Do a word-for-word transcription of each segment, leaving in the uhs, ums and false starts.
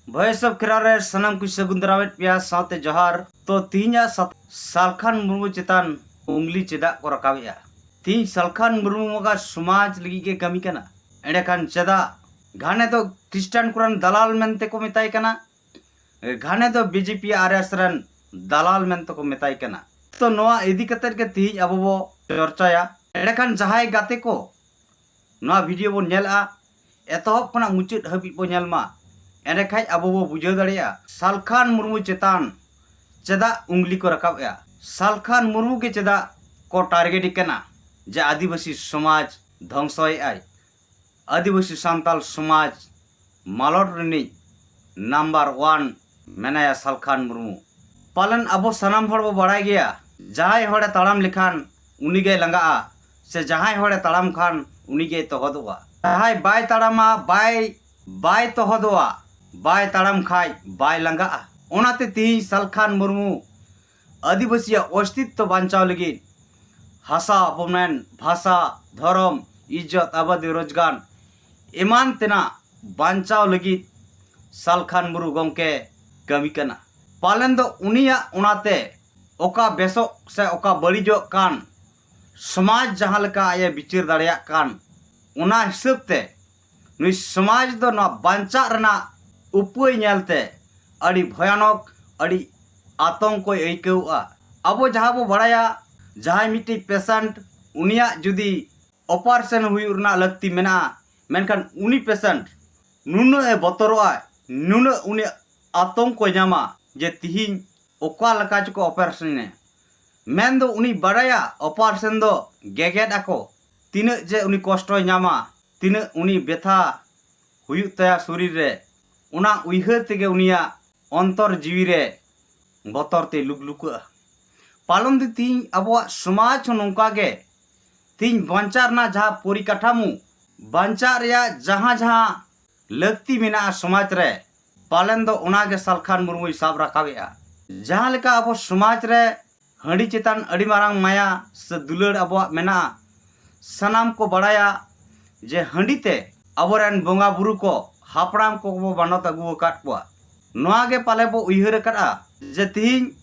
Voice of Khera ᱨᱮ ᱥᱟᱱᱟᱢ ᱠᱚ ᱥᱟᱹᱜᱩᱱ ᱫᱟᱨᱟᱢᱮᱫ ᱯᱮᱭᱟ, ᱥᱟᱶᱛᱮ ᱡᱚᱦᱟᱨ᱾ ᱛᱚ, ᱛᱤᱦᱤᱧᱟᱜ ᱥᱟᱛ-, ᱥᱟᱞᱠᱷᱟᱱ ᱢᱩᱨᱢᱩ ᱪᱮᱛᱟᱱ ᱩᱝᱞᱤ ᱪᱮᱫᱟᱜ ᱠᱚ ᱨᱟᱠᱟᱵᱮᱜᱼᱟ? ᱛᱤᱦᱤᱧ ᱥᱟᱞᱠᱷᱟᱱ ᱢᱩᱨᱢᱩ ᱢᱚᱜᱟ ᱥᱚᱢᱟᱡᱽ ᱞᱟᱹᱜᱤᱫ ᱜᱮ ᱠᱟᱹᱢᱤ ᱠᱟᱱᱟ, ᱮᱸᱰᱮᱠᱷᱟᱱ ᱪᱮᱫᱟᱜ ᱜᱷᱟᱱᱮ ᱫᱚ ᱠᱷᱨᱤᱥᱴᱟᱱ ᱠᱚᱨᱮᱱ ᱫᱟᱞᱟᱞ ᱢᱮᱱᱛᱮ ᱠᱚ ᱢᱮᱛᱟᱭ ᱠᱟᱱᱟ, ᱜᱷᱟᱱᱮ ᱫᱚ ᱵᱤᱡᱮᱯᱤ ᱟᱨ ᱮᱥ ᱨᱮᱱ ᱫᱟᱞᱟᱞ ᱢᱮᱱᱛᱮ ᱠᱚ ᱢᱮᱛᱟᱭ ᱠᱟᱱᱟ? ᱛᱚ, ᱱᱚᱣᱟ ᱤᱫᱤ ᱠᱟᱛᱮᱫ ᱜᱮ ᱛᱤᱦᱤᱧ ᱟᱵᱚ ᱵᱚ ᱪᱚᱨᱪᱟᱭᱟ᱾ ᱮᱸᱰᱮᱠᱷᱟᱱ ᱡᱟᱦᱟᱸᱭ ᱜᱟᱛᱮ ᱠᱚ ᱱᱚᱣᱟ video ᱵᱚᱱ ᱧᱮᱞᱟ, ᱮᱛᱚᱦᱚᱵ ᱠᱷᱚᱱᱟᱜ ᱢᱩᱪᱟᱹᱫ ᱦᱟᱹᱵᱤᱡ ᱵᱚ ᱧᱮᱞ ᱢᱟ, ᱮᱸᱰᱮᱠᱷᱟᱡ ᱟᱵᱚ ᱵᱚ ᱵᱩᱡᱷᱟᱹᱣ ᱫᱟᱲᱮᱭᱟᱜᱼᱟ ᱥᱟᱞᱠᱷᱟᱱ ᱢᱩᱨᱢᱩ ᱪᱮᱛᱟᱱ ᱪᱮᱫᱟᱜ ᱩᱝᱞᱤ ᱠᱚ ᱨᱟᱠᱟᱵ ᱮᱜᱼᱟ, ᱥᱟᱞᱠᱷᱟᱱ ᱢᱩᱨᱢᱩ ᱜᱮ ᱪᱮᱫᱟᱜ ᱠᱚ target ᱮ ᱠᱟᱱᱟ ᱡᱮ ᱟᱹᱫᱤᱵᱟᱹᱥᱤ ᱥᱚᱢᱟᱡᱽ ᱫᱷᱚᱝᱥᱚᱭᱮᱜᱼᱟᱭ, ᱟᱹᱫᱤᱵᱟᱹᱥᱤ ᱥᱟᱱᱛᱟᱞ ᱥᱚᱢᱟᱡᱽ ᱢᱟᱞᱚᱴ ᱨᱤᱱᱤᱡ number one ᱢᱮᱱᱟᱭᱟ ᱥᱟᱞᱠᱷᱟᱱ ᱢᱩᱨᱢᱩ᱾ ᱯᱟᱞᱮᱱ ᱟᱵᱚ ᱥᱟᱱᱟᱢ ᱦᱚᱲ ᱵᱚ ᱵᱟᱲᱟᱭ ᱜᱮᱭᱟ, ᱡᱟᱦᱟᱸᱭ ᱦᱚᱲᱮ ᱛᱟᱲᱟᱢ ᱞᱮᱠᱷᱟᱱ ᱩᱱᱤ ᱜᱮᱭ ᱞᱟᱸᱜᱟᱜᱼᱟ, ᱥᱮ ᱡᱟᱦᱟᱸᱭ ᱦᱚᱲᱮ ᱛᱟᱲᱟᱢ ᱠᱷᱟᱱ ᱩᱱᱤ ᱜᱮᱭ ᱛᱚᱦᱚᱫᱚᱜᱼᱟ᱾ ᱡᱟᱦᱟᱸᱭ ᱵᱟᱭ ᱛᱟᱲᱟᱢᱟ, ᱵᱟᱭ, ᱵᱟᱭ ᱛᱚᱦᱚᱫᱚᱜᱼᱟ, ᱵᱟᱭ ᱛᱟᱲᱟᱢ ᱠᱷᱟᱡ ᱵᱟᱭ ᱞᱟᱸᱜᱟᱜᱼᱟ᱾ ᱚᱱᱟᱛᱮ ᱛᱤᱦᱤᱧ ᱥᱟᱞᱠᱷᱟᱱ ᱢᱩᱨᱢᱩ ᱟᱹᱫᱤᱵᱟᱹᱥᱤᱭᱟᱜ ᱚᱥᱛᱤᱛᱛᱚ ᱵᱟᱧᱪᱟᱣ ᱞᱟᱹᱜᱤᱫ ᱦᱟᱥᱟ, ᱵᱚᱱᱮᱱ, ᱵᱷᱟᱥᱟ, ᱫᱷᱚᱨᱚᱢ, ᱤᱡᱽᱡᱚᱛ, ᱟᱵᱟᱫᱤ, ᱨᱳᱡᱽᱜᱟᱨ ᱮᱢᱟᱱ ᱛᱮᱱᱟᱜ ᱵᱟᱧᱪᱟᱣ ᱞᱟᱹᱜᱤᱫ ᱥᱟᱞᱠᱷᱟᱱ ᱢᱩᱨᱢᱩ ᱜᱚᱢᱠᱮ ᱠᱟᱹᱢᱤ ᱠᱟᱱᱟ᱾ ᱯᱟᱞᱮᱱ ᱫᱚ ᱩᱱᱤᱭᱟᱜ ᱚᱱᱟᱛᱮ ᱚᱠᱟ ᱵᱮᱥᱚᱜ ᱥᱮ ᱚᱠᱟ ᱵᱟᱹᱲᱤᱡᱚᱜ ᱠᱟᱱ, ᱥᱚᱢᱟᱡᱽ ᱡᱟᱦᱟᱸ ᱞᱮᱠᱟ ᱟᱡ ᱮ ᱵᱤᱪᱟᱹᱨ ᱫᱟᱲᱮᱭᱟᱜ ᱠᱟᱱ, ᱚᱱᱟ ᱦᱤᱥᱟᱹᱵ ᱛᱮ ᱱᱩᱭ ᱥᱚᱢᱟᱡᱽ ᱫᱚ ᱱᱚᱣᱟ ᱵᱟᱧᱪᱟᱜ ᱨᱮᱱᱟᱜ ᱩᱯᱟᱹᱭ ᱧᱮᱞᱛᱮ ᱟᱹᱰᱤ ᱵᱷᱚᱭᱟᱱᱚᱠ, ᱟᱹᱰᱤ ᱟᱛᱚᱝᱠᱚᱭ ᱟᱹᱭᱠᱟᱹᱣᱼᱟ᱾ ᱟᱵᱚ ᱡᱟᱦᱟᱸ ᱵᱚ ᱵᱟᱲᱟᱭᱟ, ᱡᱟᱦᱟᱸᱭ ᱢᱤᱫᱴᱤᱡ patient, ᱩᱱᱤᱭᱟᱜ ᱡᱩᱫᱤ operation ᱦᱩᱭᱩᱜ ᱨᱮᱱᱟᱜ ᱞᱟᱹᱠᱛᱤ ᱢᱮᱱᱟᱜᱼᱟ, ᱢᱮᱱᱠᱷᱟᱱ ᱩᱱᱤ patient ᱱᱩᱱᱟᱹᱜ ᱮ ᱵᱚᱛᱚᱨᱚᱜᱼᱟ, ᱱᱩᱱᱟᱹᱜ ᱩᱱᱤ ᱟᱛᱚᱝᱠᱚᱭ ᱧᱟᱢᱟ ᱡᱮ ᱛᱤᱦᱤᱧ ᱚᱠᱟ ᱞᱮᱠᱟ ᱪᱚᱠᱚ operation ᱮ᱾ ᱢᱮᱱᱫᱚ ᱩᱱᱤ ᱵᱟᱲᱟᱭᱟ operation ᱫᱚ ᱜᱮᱜᱮᱫ ᱟᱠᱚ, ᱛᱤᱱᱟᱹᱜ ᱡᱮ ᱩᱱᱤ ᱠᱚᱥᱴᱚᱭ ᱧᱟᱢᱟ, ᱛᱤᱱᱟᱹᱜ ᱩᱱᱤ ᱵᱮᱛᱷᱟ ᱦᱩᱭᱩᱜ ᱛᱟᱭᱟ ᱥᱚᱨᱤᱨ ᱨᱮ, ᱚᱱᱟ ᱩᱭᱦᱟᱹᱨ ᱛᱮᱜᱮ ᱩᱱᱤᱭᱟᱜ ᱚᱱᱛᱚᱨ ᱡᱤᱣᱤ ᱨᱮ ᱵᱚᱛᱚᱨ ᱛᱮ ᱞᱩᱠᱞᱩᱠᱟᱹᱜᱼᱟ᱾ ᱯᱟᱞᱚᱱ ᱫᱚ ᱛᱤᱦᱤᱧ ᱟᱵᱚᱣᱟᱜ ᱥᱚᱢᱟᱡᱽ ᱦᱚᱸ ᱱᱚᱝᱠᱟ ᱜᱮ, ᱛᱤᱦᱤᱧ ᱵᱟᱧᱪᱟᱣ ᱨᱮᱱᱟᱜ ᱡᱟᱦᱟᱸ ᱯᱚᱨᱤᱠᱟᱴᱷᱟᱢᱳ, ᱵᱟᱧᱪᱟᱣ ᱨᱮᱭᱟᱜ ᱡᱟᱦᱟᱸ ᱡᱟᱦᱟᱸ ᱞᱟᱹᱠᱛᱤ ᱢᱮᱱᱟᱜᱼᱟ ᱥᱚᱢᱟᱡᱽ ᱨᱮ, ᱯᱟᱞᱮᱱ ᱫᱚ ᱚᱱᱟ ᱜᱮ ᱥᱟᱞᱠᱷᱟᱱ ᱢᱩᱨᱢᱩᱭ ᱥᱟᱵ ᱨᱟᱠᱟᱵᱮᱜᱼᱟ᱾ ᱡᱟᱦᱟᱸ ᱞᱮᱠᱟ ᱟᱵᱚ ᱥᱚᱢᱟᱡᱽ ᱨᱮ ᱦᱟᱺᱰᱤ ᱪᱮᱛᱟᱱ ᱟᱹᱰᱤ ᱢᱟᱨᱟᱝ ᱢᱟᱭᱟ ᱥᱮ ᱫᱩᱞᱟᱹᱲ ᱟᱵᱚᱣᱟᱜ ᱢᱮᱱᱟᱜᱼᱟ, ᱥᱟᱱᱟᱢ ᱠᱚ ᱵᱟᱲᱟᱭᱟ ᱡᱮ ᱦᱟᱺᱰᱤ ᱛᱮ ᱟᱵᱚᱨᱮᱱ ᱵᱚᱸᱜᱟ ᱵᱩᱨᱩ ᱠᱚ ᱦᱟᱯᱲᱟᱢ ᱠᱚᱵᱚ ᱢᱟᱱᱚᱛ ᱟᱹᱜᱩ ᱟᱠᱟᱫ ᱠᱚᱣᱟ᱾ ᱱᱚᱣᱟ ᱜᱮ ᱯᱟᱞᱮ ᱵᱚ ᱩᱭᱦᱟᱹᱨ ᱟᱠᱟᱫᱼᱟ ᱡᱮ ᱛᱤᱦᱤᱧ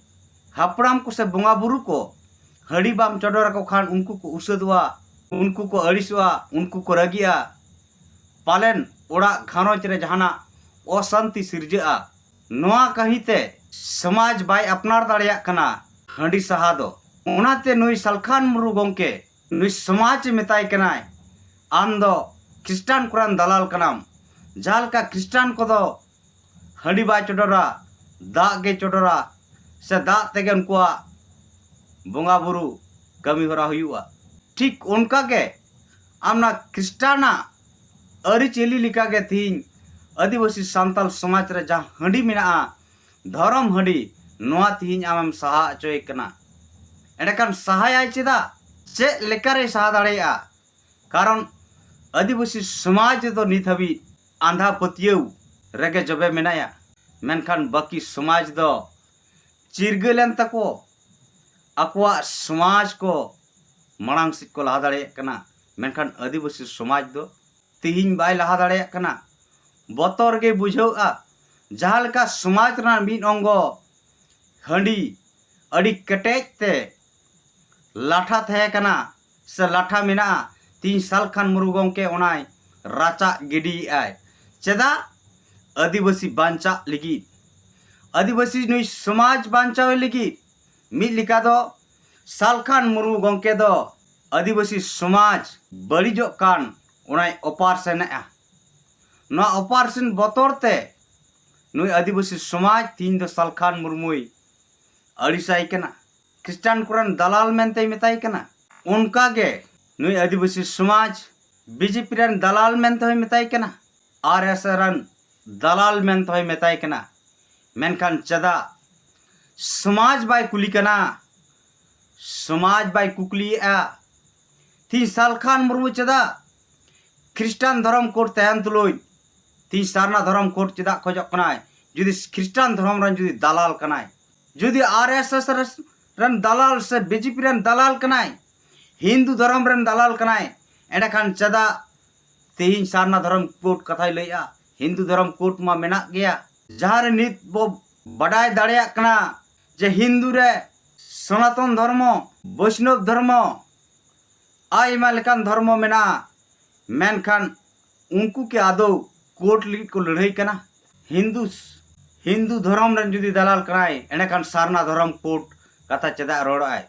ᱦᱟᱯᱲᱟᱢ ᱠᱚ ᱥᱮ ᱵᱚᱸᱜᱟ ᱵᱩᱨᱩ ᱠᱚ ᱦᱟᱺᱰᱤ ᱵᱟᱢ ᱪᱚᱰᱚᱨ ᱟᱠᱚ ᱠᱷᱟᱱ ᱩᱱᱠᱩ ᱠᱚ ᱩᱥᱟᱹᱫᱚᱜᱼᱟ, ᱩᱱᱠᱩ ᱠᱚ ᱟᱹᱲᱤᱥᱚᱜᱼᱟ, ᱩᱱᱠᱩ ᱠᱚ ᱨᱟᱹᱜᱤᱜᱼᱟ, ᱯᱟᱞᱮᱱ ᱚᱲᱟᱜ ᱜᱷᱟᱨᱚᱸᱡᱽ ᱨᱮ ᱡᱟᱦᱟᱱᱟᱜ ᱚᱥᱟᱱᱛᱤ ᱥᱤᱨᱡᱟᱹᱜᱼᱟ᱾ ᱱᱚᱣᱟ ᱠᱟᱹᱦᱤ ᱛᱮ ᱥᱚᱢᱟᱡᱽ ᱵᱟᱭ ᱟᱯᱱᱟᱨ ᱫᱟᱲᱮᱭᱟᱜ ᱠᱟᱱᱟ ᱦᱟᱺᱰᱤ ᱥᱟᱦᱟ ᱫᱚ᱾ ᱚᱱᱟᱛᱮ ᱱᱩᱭ ᱥᱟᱞᱠᱷᱟᱱ ᱢᱩᱨᱢᱩ ᱜᱚᱢᱠᱮ ᱱᱩᱭ ᱥᱚᱢᱟᱡᱽ ᱮ ᱢᱮᱛᱟᱭ ᱠᱟᱱᱟᱭ, "ᱟᱢ ᱫᱚ ᱠᱷᱨᱤᱥᱴᱟᱱ ᱠᱚᱨᱮᱱ ᱫᱟᱞᱟᱞ ᱠᱟᱱᱟᱢ, ᱡᱟᱦᱟᱸ ᱞᱮᱠᱟ ᱠᱷᱨᱤᱥᱴᱟᱱ ᱠᱚᱫᱚ ᱦᱟᱺᱰᱤ ᱵᱟᱭ ᱪᱚᱰᱚᱨᱟ, ᱫᱟᱜ ᱜᱮ ᱪᱚᱰᱚᱨᱟ, ᱥᱮ ᱫᱟᱜ ᱛᱮᱜᱮ ᱩᱱᱠᱩᱣᱟᱜ ᱵᱚᱸᱜᱟ ᱵᱩᱨᱩ ᱠᱟᱹᱢᱤ ᱦᱚᱨᱟ ᱦᱩᱭᱩᱜᱼᱟ, ᱴᱷᱤᱠ ᱚᱱᱠᱟ ᱜᱮ ᱟᱢ ᱚᱱᱟ ᱠᱷᱨᱤᱥᱴᱟᱱᱟᱜ ᱟᱹᱨᱤᱪᱟᱹᱞᱤ ᱞᱮᱠᱟ ᱜᱮ ᱛᱤᱦᱤᱧ ᱟᱹᱫᱤᱵᱟᱹᱥᱤ ᱥᱟᱱᱛᱟᱞ ᱥᱚᱢᱟᱡᱽ ᱨᱮ ᱡᱟᱦᱟᱸ ᱦᱟᱺᱰᱤ ᱢᱮᱱᱟᱜᱼᱟ, ᱫᱷᱚᱨᱚᱢ ᱦᱟᱺᱰᱤ, ᱱᱚᱣᱟ ᱛᱤᱦᱤᱧ ᱟᱢᱮᱢ ᱥᱟᱦᱟ ᱦᱚᱪᱚᱭᱮ ᱠᱟᱱᱟ᱾ ᱮᱸᱰᱮᱠᱷᱟᱱ ᱥᱟᱦᱟᱭᱟᱭ ᱪᱮᱫᱟᱜ? ᱪᱮᱫ ᱞᱮᱠᱟᱨᱮᱭ ᱥᱟᱦᱟ ᱫᱟᱲᱮᱭᱟᱜᱼᱟ? ᱠᱟᱨᱚᱱ ᱟᱹᱫᱤᱵᱟᱹᱥᱤ ᱥᱚᱢᱟᱡᱽ ᱨᱮᱫᱚ ᱱᱤᱛ ᱦᱟᱹᱵᱤᱡ ᱟᱸᱫᱷᱟ ᱯᱟᱹᱛᱭᱟᱹᱣ ᱨᱮᱜᱮ ᱡᱚᱵᱮ ᱢᱮᱱᱟᱭᱟ᱾ ᱢᱮᱱᱠᱷᱟᱱ ᱵᱟᱹᱠᱤ ᱥᱚᱢᱟᱡᱽ ᱫᱚ ᱪᱤᱨᱜᱟᱹᱞ ᱮᱱ ᱛᱟᱠᱚ, ᱟᱠᱚᱣᱟᱜ ᱥᱚᱢᱟᱡᱽ ᱠᱚ ᱢᱟᱲᱟᱝ ᱥᱮᱫ ᱠᱚ ᱞᱟᱦᱟ ᱫᱟᱲᱮᱭᱟᱜ ᱠᱟᱱᱟ᱾ ᱢᱮᱱᱠᱷᱟᱱ ᱟᱹᱫᱤᱵᱟᱹᱥᱤ ᱥᱚᱢᱟᱡᱽ ᱫᱚ ᱛᱤᱦᱤᱧ ᱵᱟᱭ ᱞᱟᱦᱟ ᱫᱟᱲᱮᱭᱟᱜ ᱠᱟᱱᱟ᱾ ᱵᱚᱛᱚᱨ ᱜᱮ ᱵᱩᱡᱷᱟᱹᱣᱜᱼᱟ᱾ ᱡᱟᱦᱟᱸ ᱞᱮᱠᱟ ᱥᱚᱢᱟᱡᱽ ᱨᱮᱱᱟᱜ ᱢᱤᱫ ᱚᱝᱜᱚ ᱦᱟᱺᱰᱤ ᱟᱹᱰᱤ ᱠᱮᱴᱮᱡ ᱛᱮ ᱞᱟᱴᱷᱟ ᱛᱟᱦᱮᱸ ᱠᱟᱱᱟ ᱥᱮ ᱞᱟᱴᱷᱟ ᱢᱮᱱᱟᱜᱼᱟ, ᱛᱤᱦᱤᱧ ᱥᱟᱞᱠᱷᱟᱱ ᱢᱩᱨᱢᱩ ᱜᱚᱢᱠᱮ ᱚᱱᱟᱭ ᱨᱟᱪᱟᱜ ᱜᱤᱰᱤᱭᱮᱫᱼᱟᱭ᱾ ᱪᱮᱫᱟᱜ? ᱟᱹᱫᱤᱵᱟᱹᱥᱤ ᱵᱟᱧᱪᱟᱜ ᱞᱟᱹᱜᱤᱫ, ᱟᱹᱫᱤᱵᱟᱹᱥᱤ ᱱᱩᱭ ᱥᱚᱢᱟᱡᱽ ᱵᱟᱧᱪᱟᱣ ᱞᱟᱹᱜᱤᱫ᱾ ᱢᱤᱫ ᱞᱮᱠᱟ ᱫᱚ ᱥᱟᱞᱠᱷᱟᱱ ᱢᱩᱨᱢᱩ ᱜᱚᱢᱠᱮ ᱫᱚ ᱟᱹᱫᱤᱵᱟᱹᱥᱤ ᱥᱚᱢᱟᱡᱽ ᱵᱟᱹᱲᱤᱡᱚᱜ ᱠᱟᱱ ᱚᱱᱟᱭ ᱚᱯᱟᱨᱥᱮᱱᱮᱜᱼᱟ᱾ ᱱᱚᱣᱟ ᱚᱯᱟᱨᱥᱮᱱ ᱵᱚᱛᱚᱨ ᱛᱮ ᱱᱩᱭ ᱟᱹᱫᱤᱵᱟᱹᱥᱤ ᱥᱚᱢᱟᱡᱽ ᱛᱤᱦᱤᱧ ᱫᱚ ᱥᱟᱞᱠᱷᱟᱱ ᱢᱩᱨᱢᱩᱭ ᱟᱹᱲᱤᱥᱟᱭ ᱠᱟᱱᱟ, ᱠᱷᱨᱤᱥᱴᱟᱱ ᱠᱚᱨᱮᱱ ᱫᱟᱞᱟᱞ ᱢᱮᱱᱛᱮᱭ ᱢᱮᱛᱟᱭ ᱠᱟᱱᱟ᱾ ᱚᱱᱠᱟ ᱜᱮ ᱱᱩᱭ ᱟᱹᱫᱤᱵᱟᱹᱥᱤ ᱥᱚᱢᱟᱡᱽ ᱵᱤᱡᱮᱯᱤ ᱨᱮᱱ ᱫᱟᱞᱟᱞ ᱢᱮᱱᱛᱮ ᱦᱚᱸᱭ ᱢᱮᱛᱟᱭ ᱠᱟᱱᱟ, ᱟᱨ ᱮᱥ ᱨᱮᱱ ᱫᱟᱞᱟᱞ ᱢᱮᱱᱛᱮ ᱦᱚᱸᱭ ᱢᱮᱛᱟᱭ ᱠᱟᱱᱟ᱾ ᱢᱮᱱᱠᱷᱟᱱ ᱪᱮᱫᱟᱜ ᱥᱚᱢᱟᱡᱽ ᱵᱟᱭ ᱠᱩᱞᱤ ᱠᱟᱱᱟ? ᱥᱚᱢᱟᱡᱽ ᱵᱟᱭ ᱠᱩᱠᱞᱤᱭᱮᱫᱼᱟ᱾ ᱛᱤᱦᱤᱧ ᱥᱟᱞᱠᱷᱟᱱ ᱢᱩᱨᱢᱩ ᱪᱮᱫᱟᱜ ᱠᱷᱨᱤᱥᱴᱟᱱ ᱫᱷᱚᱨᱚᱢ ᱠᱳᱰ ᱛᱟᱦᱮᱱ ᱛᱩᱞᱩᱡ ᱛᱤᱦᱤᱧ ᱥᱟᱨᱱᱟ ᱫᱷᱚᱨᱚᱢ ᱠᱳᱰ ᱪᱮᱫᱟᱜ ᱠᱷᱚᱡᱚᱜ ᱠᱟᱱᱟᱭ? ᱡᱩᱫᱤ ᱠᱷᱨᱤᱥᱴᱟᱱ ᱫᱷᱚᱨᱚᱢ ᱨᱮᱱ ᱡᱩᱫᱤ ᱫᱟᱞᱟᱞ ᱠᱟᱱᱟᱭ, ᱡᱩᱫᱤ ᱟᱨ ᱮᱥ ᱮᱥ ᱨᱮᱱ ᱫᱟᱞᱟᱞ ᱥᱮ ᱵᱤᱡᱮᱯᱤ ᱨᱮᱱ ᱫᱟᱞᱟᱞ ᱠᱟᱱᱟᱭ, ᱦᱤᱱᱫᱩ ᱫᱷᱚᱨᱚᱢ ᱨᱮᱱ ᱫᱟᱞᱟᱞ ᱠᱟᱱᱟᱭ, ᱮᱸᱰᱮᱠᱷᱟᱱ ᱪᱮᱫᱟᱜ ᱛᱮᱦᱮᱧ ᱥᱟᱨᱱᱟ ᱫᱷᱚᱨᱚᱢ ᱠᱳᱰ ᱠᱟᱛᱷᱟᱭ ᱞᱟᱹᱭᱮᱜᱼᱟ? ᱦᱤᱱᱫᱩ ᱫᱷᱚᱨᱚᱢ ᱠᱳᱰ ᱢᱟ ᱢᱮᱱᱟᱜ ᱜᱮᱭᱟ, ᱡᱟᱦᱟᱸ ᱨᱮ ᱱᱤᱛ ᱵᱚ ᱵᱟᱰᱟᱭ ᱫᱟᱲᱮᱭᱟᱜ ᱠᱟᱱᱟ ᱡᱮ ᱦᱤᱱᱫᱩ ᱨᱮ ᱥᱚᱱᱟᱛᱚᱱ ᱫᱷᱚᱨᱢᱚ, ᱵᱳᱭᱥᱱᱚᱵ ᱫᱷᱚᱨᱢᱚ, ᱟᱭᱢᱟ ᱞᱮᱠᱟᱱ ᱫᱷᱚᱨᱢᱚ ᱢᱮᱱᱟᱜᱼᱟ᱾ ᱢᱮᱱᱠᱷᱟᱱ ᱩᱱᱠᱩ ᱠᱤ ᱟᱫᱚ ᱠᱳᱰ ᱞᱟᱹᱜᱤᱫ ᱠᱚ ᱞᱟᱹᱲᱦᱟᱹᱭ ᱠᱟᱱᱟ? ᱦᱤᱱᱫᱩ, ᱦᱤᱱᱫᱩ ᱫᱷᱚᱨᱚᱢ ᱨᱮᱱ ᱡᱩᱫᱤ ᱫᱟᱞᱟᱞ ᱠᱟᱱᱟᱭ, ᱮᱸᱰᱮᱠᱷᱟᱱ ᱥᱟᱨᱱᱟ ᱫᱷᱚᱨᱚᱢ ᱠᱳᱰ ᱠᱟᱛᱷᱟ ᱪᱮᱫᱟᱜ ᱨᱚᱲᱚᱜᱼᱟᱭ?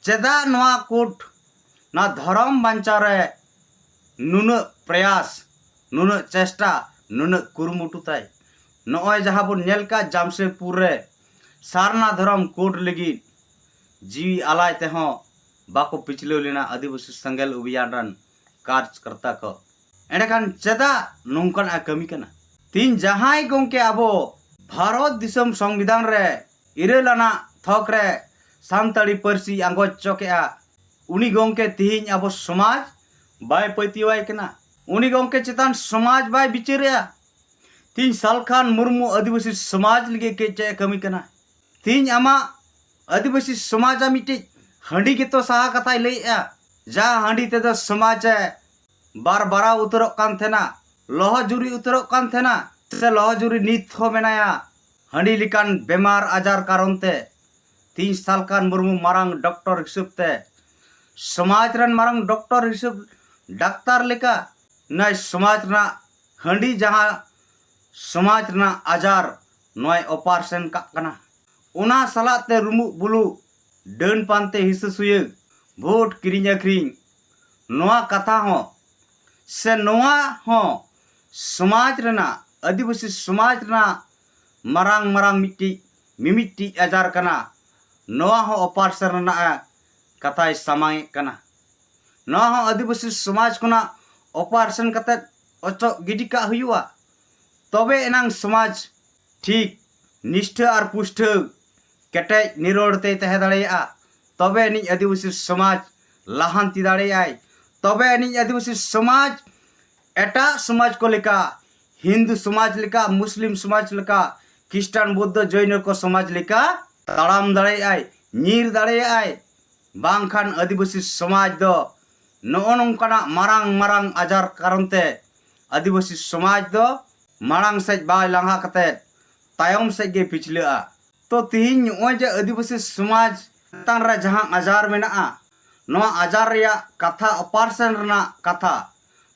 ᱪᱮᱫᱟᱜ ᱱᱚᱣᱟ ᱠᱳᱰ, ᱱᱚᱣᱟ ᱫᱷᱚᱨᱚᱢ ᱵᱟᱧᱪᱟᱣ ᱨᱮ ᱱᱩᱱᱟᱹᱜ ᱯᱨᱚᱭᱟᱥ, ᱱᱩᱱᱟᱹᱜ ᱪᱮᱥᱴᱟ, ᱱᱩᱱᱟᱹᱜ ᱠᱩᱨᱩᱢᱩᱴᱩ ᱛᱟᱭ? ᱱᱚᱜᱼᱚᱭ ᱡᱟᱦᱟᱸ ᱵᱚᱱ ᱧᱮᱞ ᱠᱟᱜ ᱡᱟᱢᱥᱮᱫᱽᱯᱩᱨ ᱨᱮ ᱥᱟᱨᱱᱟ ᱫᱷᱚᱨᱚᱢ ᱠᱳᱰ ᱞᱟᱹᱜᱤᱫ ᱡᱤᱣᱤ ᱟᱞᱟᱭ ᱛᱮᱦᱚᱸ ᱵᱟᱠᱚ ᱯᱤᱪᱷᱞᱟᱹᱣ ᱞᱮᱱᱟ ᱟᱹᱫᱤᱵᱟᱹᱥᱤ ᱥᱮᱸᱜᱮᱞ ᱚᱵᱷᱤᱭᱟᱱ ᱨᱮᱱ ᱠᱟᱨᱡᱽᱠᱚᱨᱛᱟ ᱠᱚ᱾ ᱮᱸᱰᱮᱠᱷᱟᱱ ᱪᱮᱫᱟᱜ ᱱᱚᱝᱠᱟᱱᱟᱜ ᱮ ᱠᱟᱹᱢᱤ ᱠᱟᱱᱟ? ᱛᱤᱦᱤᱧ ᱡᱟᱦᱟᱸᱭ ᱜᱚᱢᱠᱮ ᱟᱵᱚ ᱵᱷᱟᱨᱚᱛ ᱫᱤᱥᱚᱢ ᱥᱚᱝᱵᱤᱫᱷᱟᱱ ᱨᱮ ᱤᱨᱟᱹᱞ ᱟᱱᱟᱜ ᱛᱷᱚᱠ ᱨᱮ ᱥᱟᱱᱛᱟᱲᱤ ᱯᱟᱹᱨᱥᱤ ᱟᱸᱜᱚᱪ ᱪᱚ ᱠᱮᱜᱼᱟ, ᱩᱱᱤ ᱜᱚᱢᱠᱮ ᱛᱤᱦᱤᱧ ᱟᱵᱚ ᱥᱚᱢᱟᱡᱽ ᱵᱟᱭ ᱯᱟᱹᱛᱭᱟᱹᱣᱟᱭ ᱠᱟᱱᱟ᱾ ᱩᱱᱤ ᱜᱚᱢᱠᱮ ᱪᱮᱛᱟᱱ ᱥᱚᱢᱟᱡᱽ ᱵᱟᱭ ᱵᱤᱪᱟᱹᱨᱮᱜᱼᱟ᱾ ᱛᱤᱦᱤᱧ ᱥᱟᱞᱠᱷᱟᱱ ᱢᱩᱨᱢᱩ ᱟᱹᱫᱤᱵᱟᱹᱥᱤ ᱥᱚᱢᱟᱡᱽ ᱞᱟᱹᱜᱤᱫ ᱪᱮᱫ ᱪᱮᱫ ᱮ ᱠᱟᱹᱢᱤ ᱠᱟᱱᱟ? ᱛᱤᱦᱤᱧ ᱟᱢᱟᱜ ᱟᱹᱫᱤᱵᱟᱹᱥᱤ ᱥᱚᱢᱟᱡᱽ ᱟᱜ ᱢᱤᱫᱴᱤᱡ ᱦᱟᱺᱰᱤ ᱜᱮᱛᱚ ᱥᱟᱦᱟ ᱠᱟᱛᱷᱟᱭ ᱞᱟᱹᱭᱮᱜᱼᱟ᱾ ᱡᱟᱦᱟᱸ ᱦᱟᱺᱰᱤ ᱛᱮᱫᱚ ᱥᱚᱢᱟᱡᱽ ᱮ ᱵᱟᱨ ᱵᱟᱨᱟᱣ ᱩᱛᱟᱹᱨᱚᱜ ᱠᱟᱱ ᱛᱟᱦᱮᱱᱟ, ᱞᱚᱦᱚ ᱡᱩᱨᱤ ᱩᱛᱟᱹᱨᱚᱜ ᱠᱟᱱ ᱛᱟᱦᱮᱱᱟ, ᱥᱮ ᱞᱚᱦᱚ ᱡᱩᱨᱤ ᱱᱤᱛ ᱦᱚᱸ ᱢᱮᱱᱟᱭᱟ᱾ ᱦᱟᱺᱰᱤ ᱞᱮᱠᱟᱱ ᱵᱮᱢᱟᱨ ᱟᱡᱟᱨ ᱠᱟᱨᱚᱱ ᱛᱮ ᱛᱤᱦᱤᱧ ᱥᱟᱞᱠᱷᱟᱱ ᱢᱩᱨᱢᱩ ᱢᱟᱨᱟᱝ ᱰᱚᱠᱴᱚᱨ ᱦᱤᱥᱟᱹᱵ ᱛᱮ, ᱥᱚᱢᱟᱡᱽ ᱨᱮᱱ ᱢᱟᱨᱟᱝ ᱰᱚᱠᱴᱚᱨ ᱦᱤᱥᱟᱹᱵ, ᱰᱟᱠᱛᱟᱨ ᱞᱮᱠᱟ ᱱᱚᱣᱟ ᱥᱚᱢᱟᱡᱽ ᱨᱮᱱᱟᱜ ᱦᱟᱺᱰᱤ ᱡᱟᱦᱟᱸ ᱥᱚᱢᱟᱡᱽ ᱨᱮᱱᱟᱜ ᱟᱡᱟᱨ ᱱᱚᱣᱟᱭ ᱚᱯᱟᱨᱮᱥᱚᱱ ᱠᱟᱜ ᱠᱟᱱᱟ᱾ ᱚᱱᱟ ᱥᱟᱞᱟᱜ ᱛᱮ ᱨᱩᱢᱩᱜ ᱵᱩᱞᱩᱜ, ᱰᱟᱹᱱ ᱯᱟᱱᱛᱮ, ᱦᱤᱥᱟᱹ ᱥᱩᱭᱟᱹ, ᱵᱷᱳᱴ ᱠᱤᱨᱤᱧ ᱟᱹᱠᱷᱨᱤᱧ, ᱱᱚᱣᱟ ᱠᱟᱛᱷᱟ ᱦᱚᱸ ᱥᱮ ᱱᱚᱣᱟ ᱦᱚᱸ ᱥᱚᱢᱟᱡᱽ ᱨᱮᱱᱟᱜ, ᱟᱹᱫᱤᱵᱟᱹᱥᱤ ᱥᱚᱢᱟᱡᱽ ᱨᱮᱱᱟᱜ ᱢᱟᱨᱟᱝ ᱢᱟᱨᱟᱝ ᱢᱤᱫᱴᱤᱡ ᱢᱤᱢᱤᱫᱴᱤᱡ ᱟᱡᱟᱨ ᱠᱟᱱᱟ᱾ ᱱᱚᱣᱟ ᱦᱚᱸ ᱚᱯᱟᱨᱮᱥᱚᱱ ᱨᱮᱱᱟᱜ ᱠᱟᱛᱷᱟᱭ ᱥᱟᱢᱟᱝ ᱮᱫ ᱠᱟᱱᱟ᱾ ᱱᱚᱣᱟ ᱦᱚᱸ ᱟᱹᱫᱤᱵᱟᱹᱥᱤ ᱥᱚᱢᱟᱡᱽ ᱠᱷᱚᱱᱟᱜ ᱚᱯᱟᱨᱮᱥᱚᱱ ᱠᱟᱛᱮ ᱚᱪᱚᱜ ᱜᱤᱰᱤ ᱠᱟᱜ ᱦᱩᱭᱩᱜᱼᱟ᱾ ᱛᱚᱵᱮ ᱮᱱᱟᱝ ᱥᱚᱢᱟᱡᱽ ᱴᱷᱤᱠ ᱱᱤᱥᱴᱷᱟᱹ ᱟᱨ ᱯᱩᱥᱴᱷᱟᱹ ᱠᱮᱴᱮᱡ ᱱᱤᱨᱚᱲ ᱛᱮᱭ ᱛᱟᱦᱮᱸ ᱫᱟᱲᱮᱭᱟᱜᱼᱟ᱾ ᱛᱚᱵᱮ ᱟᱹᱱᱤᱡ ᱟᱹᱫᱤᱵᱟᱹᱥᱤ ᱥᱚᱢᱟᱡᱽ ᱞᱟᱦᱟᱱᱛᱤ ᱫᱟᱲᱮᱭᱟᱜᱼᱟᱭ᱾ ᱛᱚᱵᱮ ᱟᱹᱱᱤᱡ ᱟᱹᱫᱤᱵᱟᱹᱥᱤ ᱥᱚᱢᱟᱡᱽ ᱮᱴᱟᱜ ᱥᱚᱢᱟᱡᱽ ᱠᱚ ᱞᱮᱠᱟ, ᱦᱤᱱᱫᱩ ᱥᱚᱢᱟᱡᱽ ᱞᱮᱠᱟ, ᱢᱩᱥᱞᱤᱢ ᱥᱚᱢᱟᱡᱽ ᱞᱮᱠᱟ, ᱠᱷᱨᱤᱥᱴᱟᱱ, ᱵᱩᱫᱽᱫᱷᱚ, ᱡᱚᱭᱱᱚ ᱠᱚ ᱥᱚᱢᱟᱡᱽ ᱞᱮᱠᱟ ᱛᱟᱲᱟᱢ ᱫᱟᱲᱮᱭᱟᱜᱼᱟᱭ, ᱧᱤᱨ ᱫᱟᱲᱮᱭᱟᱜᱼᱟᱭ᱾ ᱵᱟᱝᱠᱷᱟᱱ ᱟᱹᱫᱤᱵᱟᱹᱥᱤ ᱥᱚᱢᱟᱡᱽ ᱫᱚ ᱱᱚᱜᱼᱚ ᱱᱚᱝᱠᱟᱱᱟᱜ ᱢᱟᱨᱟᱝ ᱢᱟᱨᱟᱝ ᱟᱡᱟᱨ ᱠᱟᱨᱚᱱ ᱛᱮ ᱟᱹᱫᱤᱵᱟᱹᱥᱤ ᱥᱚᱢᱟᱡᱽ ᱫᱚ ᱢᱟᱲᱟᱝ ᱥᱮᱫ ᱵᱟᱭ ᱞᱟᱦᱟ ᱠᱟᱛᱮ ᱛᱟᱭᱚᱢ ᱥᱮᱫ ᱜᱮ ᱯᱤᱪᱷᱞᱟᱹᱜᱼᱟ᱾ ᱛᱚ ᱛᱤᱦᱤᱧ ᱱᱚᱜᱼᱚᱭ ᱡᱮ ᱟᱹᱫᱤᱵᱟᱹᱥᱤ ᱥᱚᱢᱟᱡᱽ ᱪᱮᱛᱟᱱ ᱨᱮ ᱡᱟᱦᱟᱸ ᱟᱡᱟᱨ ᱢᱮᱱᱟᱜᱼᱟ, ᱱᱚᱣᱟ ᱟᱡᱟᱨ ᱨᱮᱭᱟᱜ ᱠᱟᱛᱷᱟ, ᱚᱯᱟᱨᱮᱥᱚᱱ ᱨᱮᱱᱟᱜ ᱠᱟᱛᱷᱟ,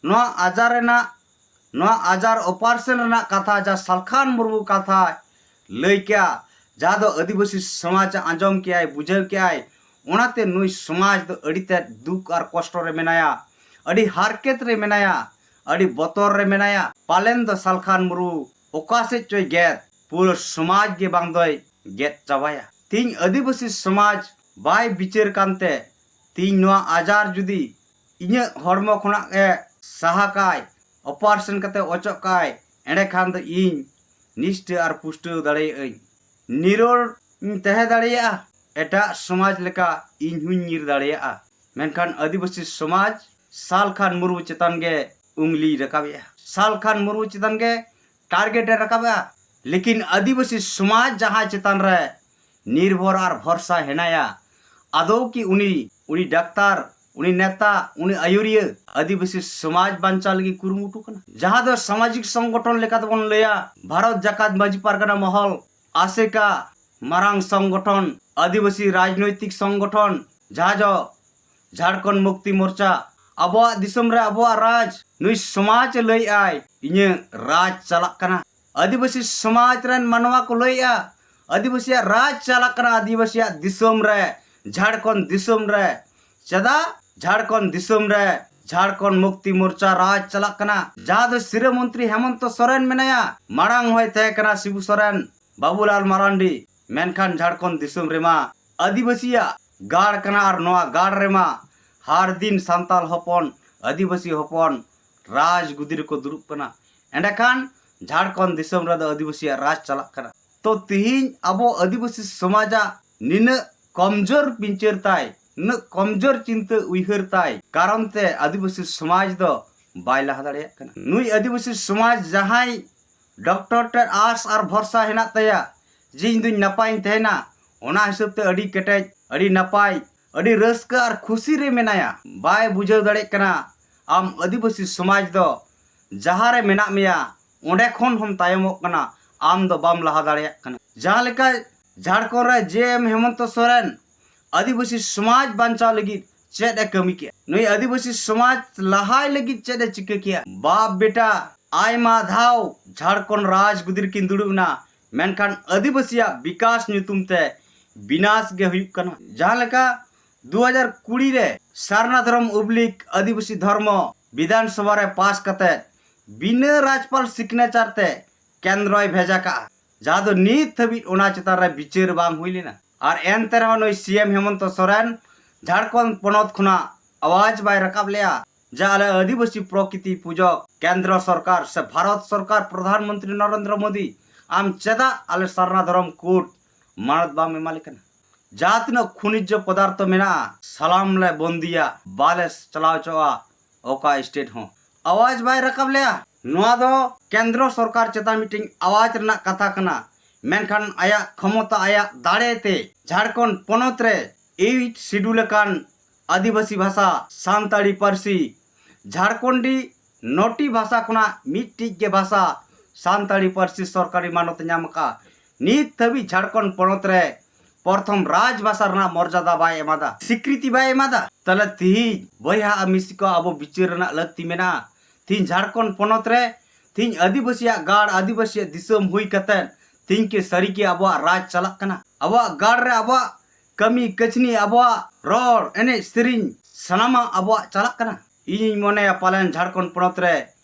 ᱱᱚᱣᱟ ᱟᱡᱟᱨ ᱨᱮᱱᱟᱜ, ᱱᱚᱣᱟ ᱟᱡᱟᱨ ᱚᱯᱟᱨᱮᱥᱚᱱ ᱨᱮᱱᱟᱜ ᱠᱟᱛᱷᱟ ᱡᱟᱦᱟᱸ ᱥᱟᱞᱠᱷᱟᱱ ᱢᱩᱨᱢᱩ ᱠᱟᱛᱷᱟᱭ ᱞᱟᱹᱭ ᱠᱮᱜᱼᱟ, ᱡᱟᱦᱟᱸ ᱫᱚ ᱟᱹᱫᱤᱵᱟᱹᱥᱤ ᱥᱚᱢᱟᱡᱽ ᱟᱸᱡᱚᱢ ᱠᱮᱜᱼᱟᱭ, ᱵᱩᱡᱷᱟᱹᱣ ᱠᱮᱜᱼᱟᱭ, ᱚᱱᱟᱛᱮ ᱱᱩᱭ ᱥᱚᱢᱟᱡᱽ ᱫᱚ ᱟᱹᱰᱤ ᱛᱮᱫ ᱫᱩᱠ ᱟᱨ ᱠᱚᱥᱴᱚ ᱨᱮ ᱢᱮᱱᱟᱭᱟ, ᱟᱹᱰᱤ ᱦᱟᱨᱠᱮᱛ ᱨᱮ ᱢᱮᱱᱟᱭᱟ, ᱟᱹᱰᱤ ᱵᱚᱛᱚᱨ ᱨᱮ ᱢᱮᱱᱟᱭᱟ᱾ ᱯᱟᱞᱮᱱ ᱫᱚ ᱥᱟᱞᱠᱷᱟᱱ ᱢᱩᱨᱢᱩ ᱚᱠᱟ ᱥᱮᱫ ᱪᱚᱭ ᱜᱮᱫ, ᱯᱩᱨᱟᱹ ᱥᱚᱢᱟᱡᱽ ᱜᱮ ᱵᱟᱝ ᱫᱚᱭ ᱜᱮᱫ ᱪᱟᱵᱟᱭᱟ᱾ ᱛᱤᱦᱤᱧ ᱟᱹᱫᱤᱵᱟᱹᱥᱤ ᱥᱚᱢᱟᱡᱽ ᱵᱟᱭ ᱵᱤᱪᱟᱹᱨ ᱠᱟᱱᱛᱮ, ᱛᱤᱦᱤᱧ ᱱᱚᱣᱟ ᱟᱡᱟᱨ ᱡᱩᱫᱤ ᱤᱧᱟᱹᱜ ᱦᱚᱲᱢᱚ ᱠᱷᱚᱱᱟᱜ ᱮ ᱥᱟᱦᱟ ᱠᱟᱭ, ᱚᱯᱟᱨᱮᱥᱚᱱ ᱠᱟᱛᱮ ᱚᱪᱚᱜ ᱠᱟᱭ, ᱮᱸᱰᱮᱠᱷᱟᱱ ᱫᱚ ᱤᱧ ᱱᱤᱥᱴᱟᱹ ᱟᱨ ᱯᱩᱥᱴᱟᱹᱣ ᱫᱟᱲᱮᱭᱟᱜ ᱟᱹᱧ, ᱱᱤᱨᱳᱲ ᱤᱧ ᱛᱟᱦᱮᱸ ᱫᱟᱲᱮᱭᱟᱜᱼᱟ᱾ ᱮᱴᱟᱜ ᱥᱚᱢᱟᱡᱽ ᱞᱮᱠᱟ ᱤᱧ ᱦᱚᱸᱧ ᱧᱤᱨ ᱫᱟᱲᱮᱭᱟᱜᱼᱟ᱾ ᱢᱮᱱᱠᱷᱟᱱ ᱟᱹᱫᱤᱵᱟᱹᱥᱤ ᱥᱚᱢᱟᱡᱽ ᱥᱟᱞᱠᱷᱟᱱ ᱢᱩᱨᱢᱩ ᱪᱮᱛᱟᱱ ᱜᱮ ᱩᱝᱞᱤᱭ ᱨᱟᱠᱟᱵᱮᱜᱼᱟ, ᱥᱟᱞᱠᱷᱟᱱ ᱢᱩᱨᱢᱩ ᱪᱮᱛᱟᱱ ᱜᱮ ᱴᱟᱨᱜᱮᱴ ᱮ ᱨᱟᱠᱟᱵᱮᱜᱼᱟ᱾ ᱞᱮᱠᱤᱱ ᱟᱹᱫᱤᱵᱟᱹᱥᱤ ᱥᱚᱢᱟᱡᱽ ᱡᱟᱦᱟᱸᱭ ᱪᱮᱛᱟᱱ ᱨᱮ ᱱᱤᱨᱵᱷᱚᱨ ᱟᱨ ᱵᱷᱚᱨᱥᱟ ᱦᱮᱱᱟᱭᱟ, ᱟᱫᱚ ᱠᱤ ᱩᱱᱤ, ᱩᱱᱤ ᱰᱟᱠᱛᱟᱨ, ᱩᱱᱤ ᱱᱮᱛᱟ, ᱩᱱᱤ ᱟᱹᱭᱩᱨᱤᱭᱟᱹ ᱟᱹᱫᱤᱵᱟᱹᱥᱤ ᱥᱚᱢᱟᱡᱽ ᱵᱟᱧᱪᱟᱣ ᱞᱟᱹᱜᱤᱫ ᱠᱩᱨᱩᱢᱩᱴᱩ ᱠᱟᱱᱟ? ᱡᱟᱦᱟᱸ ᱫᱚ ᱥᱟᱢᱟᱡᱤᱠ ᱥᱚᱝᱜᱚᱴᱷᱚᱱ ᱞᱮᱠᱟ ᱛᱮᱵᱚᱱ ᱞᱟᱹᱭᱟ, ᱵᱷᱟᱨᱚᱛ ᱡᱟᱠᱟᱛ ᱢᱟᱹᱡᱷᱤ ᱯᱟᱨᱜᱟᱱᱟ ᱢᱚᱦᱚᱞ, ᱟᱥᱮᱠᱟ, ᱢᱟᱨᱟᱝ ᱥᱚᱝᱜᱚᱴᱷᱚᱱ, ᱟᱹᱫᱤᱵᱟᱹᱥᱤ ᱨᱟᱡᱽᱱᱳᱭᱛᱤᱠ ᱥᱚᱝᱜᱚᱴᱷᱚᱱ, ᱡᱟᱦᱟᱸ ᱫᱚ ᱡᱷᱟᱲᱠᱷᱚᱸᱰ ᱢᱩᱠᱛᱤ ᱢᱳᱨᱪᱟ, ᱟᱵᱚᱣᱟᱜ ᱫᱤᱥᱚᱢ ᱨᱮ ᱟᱵᱚᱣᱟᱜ ᱨᱟᱡᱽ, ᱱᱩᱭ ᱥᱚᱢᱟᱡᱽ ᱮ ᱞᱟᱹᱭᱮᱜᱼᱟᱭ, ᱤᱧᱟᱹᱜ ᱨᱟᱡᱽ ᱪᱟᱞᱟᱜ ᱠᱟᱱᱟ᱾ ᱟᱹᱫᱤᱵᱟᱹᱥᱤ ᱥᱚᱢᱟᱡᱽ ᱨᱮᱱ ᱢᱟᱱᱣᱟ ᱠᱚ ᱞᱟᱹᱭᱮᱜᱼᱟ, ᱟᱹᱫᱤᱵᱟᱹᱥᱤᱭᱟᱜ ᱨᱟᱡᱽ ᱪᱟᱞᱟᱜ ᱠᱟᱱᱟ ᱟᱹᱫᱤᱵᱟᱹᱥᱤᱭᱟᱜ ᱫᱤᱥᱚᱢ ᱨᱮ, ᱡᱷᱟᱲᱠᱷᱚᱸᱰ ᱫᱤᱥᱚᱢ ᱨᱮ᱾ ᱪᱮᱫᱟᱜ? ᱡᱷᱟᱲᱠᱷᱚᱸᱰ ᱫᱤᱥᱚᱢ ᱨᱮ ᱡᱷᱟᱲᱠᱷᱚᱸᱰ ᱢᱩᱠᱛᱤ ᱢᱳᱨᱪᱟ ᱨᱟᱡᱽ ᱪᱟᱞᱟᱜ ᱠᱟᱱᱟ, ᱡᱟᱦᱟᱸ ᱫᱚ ᱥᱤᱨᱟᱹ ᱢᱚᱱᱛᱨᱤ ᱦᱮᱢᱚᱱᱛᱚ ᱥᱚᱨᱮᱱ ᱢᱮᱱᱟᱭᱟ, ᱢᱟᱲᱟᱝ ᱦᱚᱸᱭ ᱛᱟᱦᱮᱸ ᱠᱟᱱᱟ ᱥᱤᱵᱩ ᱥᱚᱨᱮᱱ, ᱵᱟᱵᱩᱞᱟᱞ ᱢᱟᱨᱟᱱᱰᱤ, ᱢᱮᱱᱠᱷᱟᱱ ᱡᱷᱟᱲᱠᱷᱚᱸᱰ ᱫᱤᱥᱚᱢ ᱨᱮᱢᱟ ᱟᱹᱫᱤᱵᱟᱹᱥᱤᱭᱟᱜ ᱜᱟᱲ ᱠᱟᱱᱟ ᱟᱨ ᱱᱚᱣᱟ ᱜᱟᱲ ᱨᱮᱢᱟ ᱦᱟᱨ ᱫᱤᱱ ᱥᱟᱱᱛᱟᱞ ᱦᱚᱯᱚᱱ, ᱟᱹᱫᱤᱵᱟᱹᱥᱤ ᱦᱚᱯᱚᱱ ᱨᱟᱡᱽ ᱜᱩᱫᱤ ᱨᱮᱠᱚ ᱫᱩᱲᱩᱵ ᱠᱟᱱᱟ᱾ ᱮᱸᱰᱮᱠᱷᱟᱱ ᱡᱷᱟᱲᱠᱷᱚᱸᱰ ᱫᱤᱥᱚᱢ ᱨᱮᱫᱚ ᱟᱹᱫᱤᱵᱟᱹᱥᱤᱭᱟᱜ ᱨᱟᱡᱽ ᱪᱟᱞᱟᱜ ᱠᱟᱱᱟ᱾ ᱛᱚ ᱛᱤᱦᱤᱧ ᱟᱵᱚ ᱟᱹᱫᱤᱵᱟᱹᱥᱤ ᱥᱚᱢᱟᱡᱟᱜ ᱱᱤᱱᱟᱹᱜ ᱠᱚᱢᱡᱳᱨ ᱯᱤᱧᱪᱟᱹᱨ ᱛᱟᱭ, ᱱᱩᱱᱟᱹᱜ ᱠᱚᱢᱡᱳᱨ ᱪᱤᱱᱛᱟᱹ ᱩᱭᱦᱟᱹᱨ ᱛᱟᱭ ᱠᱟᱨᱚᱱ ᱛᱮ ᱟᱹᱫᱤᱵᱟᱹᱥᱤ ᱥᱚᱢᱟᱡᱽ ᱫᱚ ᱵᱟᱭ ᱞᱟᱦᱟ ᱫᱟᱲᱮᱭᱟᱜ ᱠᱟᱱᱟ᱾ ᱱᱩᱭ ᱟᱹᱫᱤᱵᱟᱹᱥᱤ ᱥᱚᱢᱟᱡᱽ ᱡᱟᱦᱟᱸᱭ ᱰᱚᱠᱴᱚᱨ ᱴᱷᱮᱱ ᱟᱥ ᱟᱨ ᱵᱷᱚᱨᱥᱟ ᱦᱮᱱᱟᱜ ᱛᱟᱭᱟ ᱡᱮ ᱤᱧ ᱫᱩᱧ ᱱᱟᱯᱟᱭᱤᱧ ᱛᱟᱦᱮᱱᱟ, ᱚᱱᱟ ᱦᱤᱥᱟᱹᱵ ᱛᱮ ᱟᱹᱰᱤ ᱠᱮᱴᱮᱡ, ᱟᱹᱰᱤ ᱱᱟᱯᱟᱭ, ᱟᱹᱰᱤ ᱨᱟᱹᱥᱠᱟᱹ ᱟᱨ ᱠᱷᱩᱥᱤ ᱨᱮ ᱢᱮᱱᱟᱭᱟ, ᱵᱟᱭ ᱵᱩᱡᱷᱟᱹᱣ ᱫᱟᱲᱮᱭᱟᱜ ᱠᱟᱱᱟ ᱟᱢ ᱟᱹᱫᱤᱵᱟᱹᱥᱤ ᱥᱚᱢᱟᱡᱽ ᱫᱚ ᱡᱟᱦᱟᱸ ᱨᱮ ᱢᱮᱱᱟᱜ ᱢᱮᱭᱟ, ᱚᱸᱰᱮ ᱠᱷᱚᱱ ᱦᱚᱸᱢ ᱛᱟᱭᱚᱢᱚᱜ ᱠᱟᱱᱟ᱾ ᱟᱢ ᱫᱚ ᱵᱟᱢ ᱞᱟᱦᱟ ᱫᱟᱲᱮᱭᱟᱜ ᱠᱟᱱᱟ᱾ ᱡᱟᱦᱟᱸ ᱞᱮᱠᱟ ᱡᱷᱟᱲᱠᱷᱚᱸᱰ ᱨᱮ ᱡᱮ ᱮᱢ ᱦᱮᱢᱚᱱᱛᱚ ᱥᱚᱨᱮᱱ ᱟᱹᱫᱤᱵᱟᱹᱥᱤ ᱥᱚᱢᱟᱡᱽ ᱵᱟᱧᱪᱟᱣ ᱞᱟᱹᱜᱤᱫ ᱪᱮᱫ ᱮ ᱠᱟᱹᱢᱤ ᱠᱮᱜᱼᱟ, ᱱᱩᱭ ᱟᱹᱫᱤᱵᱟᱹᱥᱤ ᱥᱚᱢᱟᱡᱽ ᱞᱟᱦᱟᱭ ᱞᱟᱹᱜᱤᱫ ᱪᱮᱫ ᱮ ᱪᱤᱠᱟᱹ ᱠᱮᱜᱼᱟ? ᱵᱟᱯ ᱵᱮᱴᱟ ᱟᱭᱢᱟ ᱫᱷᱟᱣ ᱡᱷᱟᱲᱠᱷᱚᱸᱰ ᱨᱟᱡᱽ ᱜᱚᱫᱤ ᱨᱮᱠᱤᱱ ᱫᱩᱲᱩᱵ ᱮᱱᱟ, ᱢᱮᱱᱠᱷᱟᱱ ᱟᱹᱫᱤᱵᱟᱹᱥᱤᱭᱟᱜ ᱵᱤᱠᱟᱥ ᱧᱩᱛᱩᱢ ᱛᱮ ᱵᱤᱱᱟᱥ ᱜᱮ ᱦᱩᱭᱩᱜ ᱠᱟᱱᱟ᱾ ᱡᱟᱦᱟᱸ ᱞᱮᱠᱟ ᱫᱩ ᱦᱟᱡᱟᱨ ᱠᱩᱲᱤ ᱨᱮ ᱥᱟᱨᱱᱟ ᱫᱷᱚᱨᱚᱢ ᱚᱵᱽᱞᱤᱠ ᱟᱹᱫᱤᱵᱟᱹᱥᱤ ᱫᱷᱚᱨᱢᱚ ᱵᱤᱫᱷᱟᱱ ᱥᱚᱵᱷᱟ ᱨᱮ ᱯᱟᱥ ᱠᱟᱛᱮ ᱵᱤᱱᱟᱹ ᱨᱟᱡᱽᱯᱟᱞ ᱥᱤᱜᱽᱱᱮᱪᱟᱨ ᱛᱮ ᱠᱮᱱᱫᱨᱚᱭ ᱵᱷᱮᱡᱟ ᱠᱟᱜᱼᱟ, ᱡᱟᱦᱟᱸ ᱫᱚ ᱱᱤᱛ ᱦᱟᱹᱵᱤᱡ ᱚᱱᱟ ᱪᱮᱛᱟᱱ ᱨᱮ ᱵᱤᱪᱟᱹᱨ ᱵᱟᱝ ᱦᱩᱭ ᱞᱮᱱᱟ᱾ ᱟᱨ ᱮᱱᱛᱮ ᱨᱮᱦᱚᱸ ᱱᱩᱭ ᱥᱤ ᱮᱢ ᱦᱮᱢᱚᱱᱛᱚ ᱥᱚᱨᱮᱱ ᱡᱷᱟᱲᱠᱷᱚᱸᱰ ᱯᱚᱱᱚᱛ ᱠᱷᱚᱱᱟᱜ ᱟᱣᱟᱡᱽ ᱵᱟᱭ ᱨᱟᱠᱟᱵ ᱞᱮᱜᱼᱟ ᱡᱮ ᱟᱞᱮ ᱟᱹᱫᱤᱵᱟᱹᱥᱤ ᱯᱨᱚᱠᱤᱛᱤ ᱯᱩᱡᱚᱠ ᱠᱮᱱᱫᱨᱚ ᱥᱚᱨᱠᱟᱨ ᱥᱮ ᱵᱷᱟᱨᱚᱛ ᱥᱚᱨᱠᱟᱨ ᱯᱨᱚᱫᱷᱟᱱ ᱢᱚᱱᱛᱨᱤ ᱱᱚᱨᱮᱱᱫᱨᱚ ᱢᱳᱫᱤ, ᱟᱢ ᱪᱮᱫᱟᱜ ᱟᱞᱮ ᱥᱟᱨᱱᱟ ᱫᱷᱚᱨᱚᱢ ᱠᱳᱰ ᱢᱟᱱᱚᱛ ᱵᱟᱢ ᱮᱢᱟᱞᱮ ᱠᱟᱱᱟ? ᱡᱟᱦᱟᱸ ᱛᱤᱱᱟᱹᱜ ᱠᱷᱚᱱᱤᱡᱽ ᱯᱚᱫᱟᱨᱛᱷᱚ ᱢᱮᱱᱟᱜᱼᱟ, ᱥᱟᱱᱟᱢ ᱞᱮ ᱵᱚᱱᱫᱤᱭᱟ, ᱵᱟᱞᱮ ᱪᱟᱞᱟᱣ ᱦᱚᱪᱚᱣᱟᱜᱼᱟ ᱚᱠᱟ ᱥᱴᱮᱴ ᱦᱚᱸ᱾ ᱟᱣᱟᱡᱽ ᱵᱟᱭ ᱨᱟᱠᱟᱵ ᱞᱮᱜᱼᱟ᱾ ᱱᱚᱣᱟ ᱫᱚ ᱠᱮᱱᱫᱨᱚ ᱥᱚᱨᱠᱟᱨ ᱪᱮᱛᱟᱱ ᱢᱤᱫᱴᱮᱱ ᱟᱣᱟᱡᱽ ᱨᱮᱱᱟᱜ ᱠᱟᱛᱷᱟ ᱠᱟᱱᱟ, ᱢᱮᱱᱠᱷᱟᱱ ᱟᱭᱟᱜ ᱠᱷᱚᱢᱚᱛᱟ, ᱟᱭᱟᱜ ᱫᱟᱲᱮ ᱛᱮ ᱡᱷᱟᱲᱠᱷᱚᱸᱰ ᱯᱚᱱᱚᱛ ᱨᱮ ᱮᱭᱤᱴ ᱥᱤᱰᱩᱞ ᱟᱠᱟᱱ ᱟᱹᱫᱤᱵᱟᱹᱥᱤ ᱵᱷᱟᱥᱟ ᱥᱟᱱᱛᱟᱲᱤ ᱯᱟᱹᱨᱥᱤ ᱡᱷᱟᱲᱠᱷᱚᱸᱰᱤ ᱱᱚᱴᱤ ᱵᱷᱟᱥᱟ ᱠᱷᱚᱱᱟᱜ ᱢᱤᱫᱴᱤᱡ ᱜᱮ ᱵᱷᱟᱥᱟ ᱥᱟᱱᱛᱟᱲᱤ ᱯᱟᱹᱨᱥᱤ ᱥᱚᱨᱠᱟᱨᱤ ᱢᱟᱱᱚᱛ ᱧᱟᱢ ᱟᱠᱟᱫᱼᱟ᱾ ᱱᱤᱛ ᱫᱷᱟᱹᱵᱤᱡ ᱡᱷᱟᱲᱠᱷᱚᱸᱰ ᱯᱚᱱᱚᱛ ᱨᱮ ᱯᱨᱚᱛᱷᱚᱢ ᱨᱟᱡᱽ ᱵᱷᱟᱥᱟ ᱨᱮᱱᱟᱜ ᱢᱚᱨᱡᱟᱫᱟ ᱵᱟᱭ ᱮᱢᱟᱫᱟ, ᱥᱤᱠᱨᱤᱛᱤ ᱵᱟᱭ ᱮᱢᱟᱫᱟ᱾ ᱛᱟᱦᱞᱮ ᱛᱤᱦᱤᱧ ᱵᱚᱭᱦᱟ ᱟᱨ ᱢᱤᱥᱤ ᱠᱚ, ᱟᱵᱚ ᱵᱤᱪᱟᱹᱨ ᱨᱮᱱᱟᱜ ᱞᱟᱹᱠᱛᱤ ᱢᱮᱱᱟᱜᱼᱟ᱾ ᱛᱤᱦᱤᱧ ᱡᱷᱟᱲᱠᱷᱚᱸᱰ ᱯᱚᱱᱚᱛ ᱨᱮ ᱛᱤᱦᱤᱧ ᱟᱹᱫᱤᱵᱟᱹᱥᱤᱭᱟᱜ ᱜᱟᱲ, ᱟᱹᱫᱤᱵᱟᱹᱥᱤᱭᱟᱜ ᱫᱤᱥᱚᱢ ᱦᱩᱭ ᱠᱟᱛᱮ ᱛᱤᱦᱤᱧ ᱠᱤ ᱥᱟᱹᱨᱤ ᱜᱮ ᱟᱵᱚᱣᱟᱜ ᱨᱟᱡᱽ ᱪᱟᱞᱟᱜ ᱠᱟᱱᱟ? ᱟᱵᱚᱣᱟᱜ ᱜᱟᱲ ᱨᱮ ᱟᱵᱚᱣᱟᱜ ᱠᱟᱹᱢᱤ ᱠᱟᱹᱥᱱᱤ, ᱟᱵᱚᱣᱟᱜ ᱨᱚᱲ, ᱮᱱᱮᱡ, ᱥᱮᱨᱮᱧ, ᱥᱟᱱᱟᱢᱟᱜ ᱟᱵᱚᱣᱟᱜ ᱪᱟᱞᱟᱜ ᱠᱟᱱᱟ? ᱤᱧᱤᱧ ᱢᱚᱱᱮᱭᱟ ᱯᱟᱞᱮᱱ ᱡᱷᱟᱲᱠᱷᱚᱸᱰ ᱯᱚᱱᱚᱛ ᱨᱮ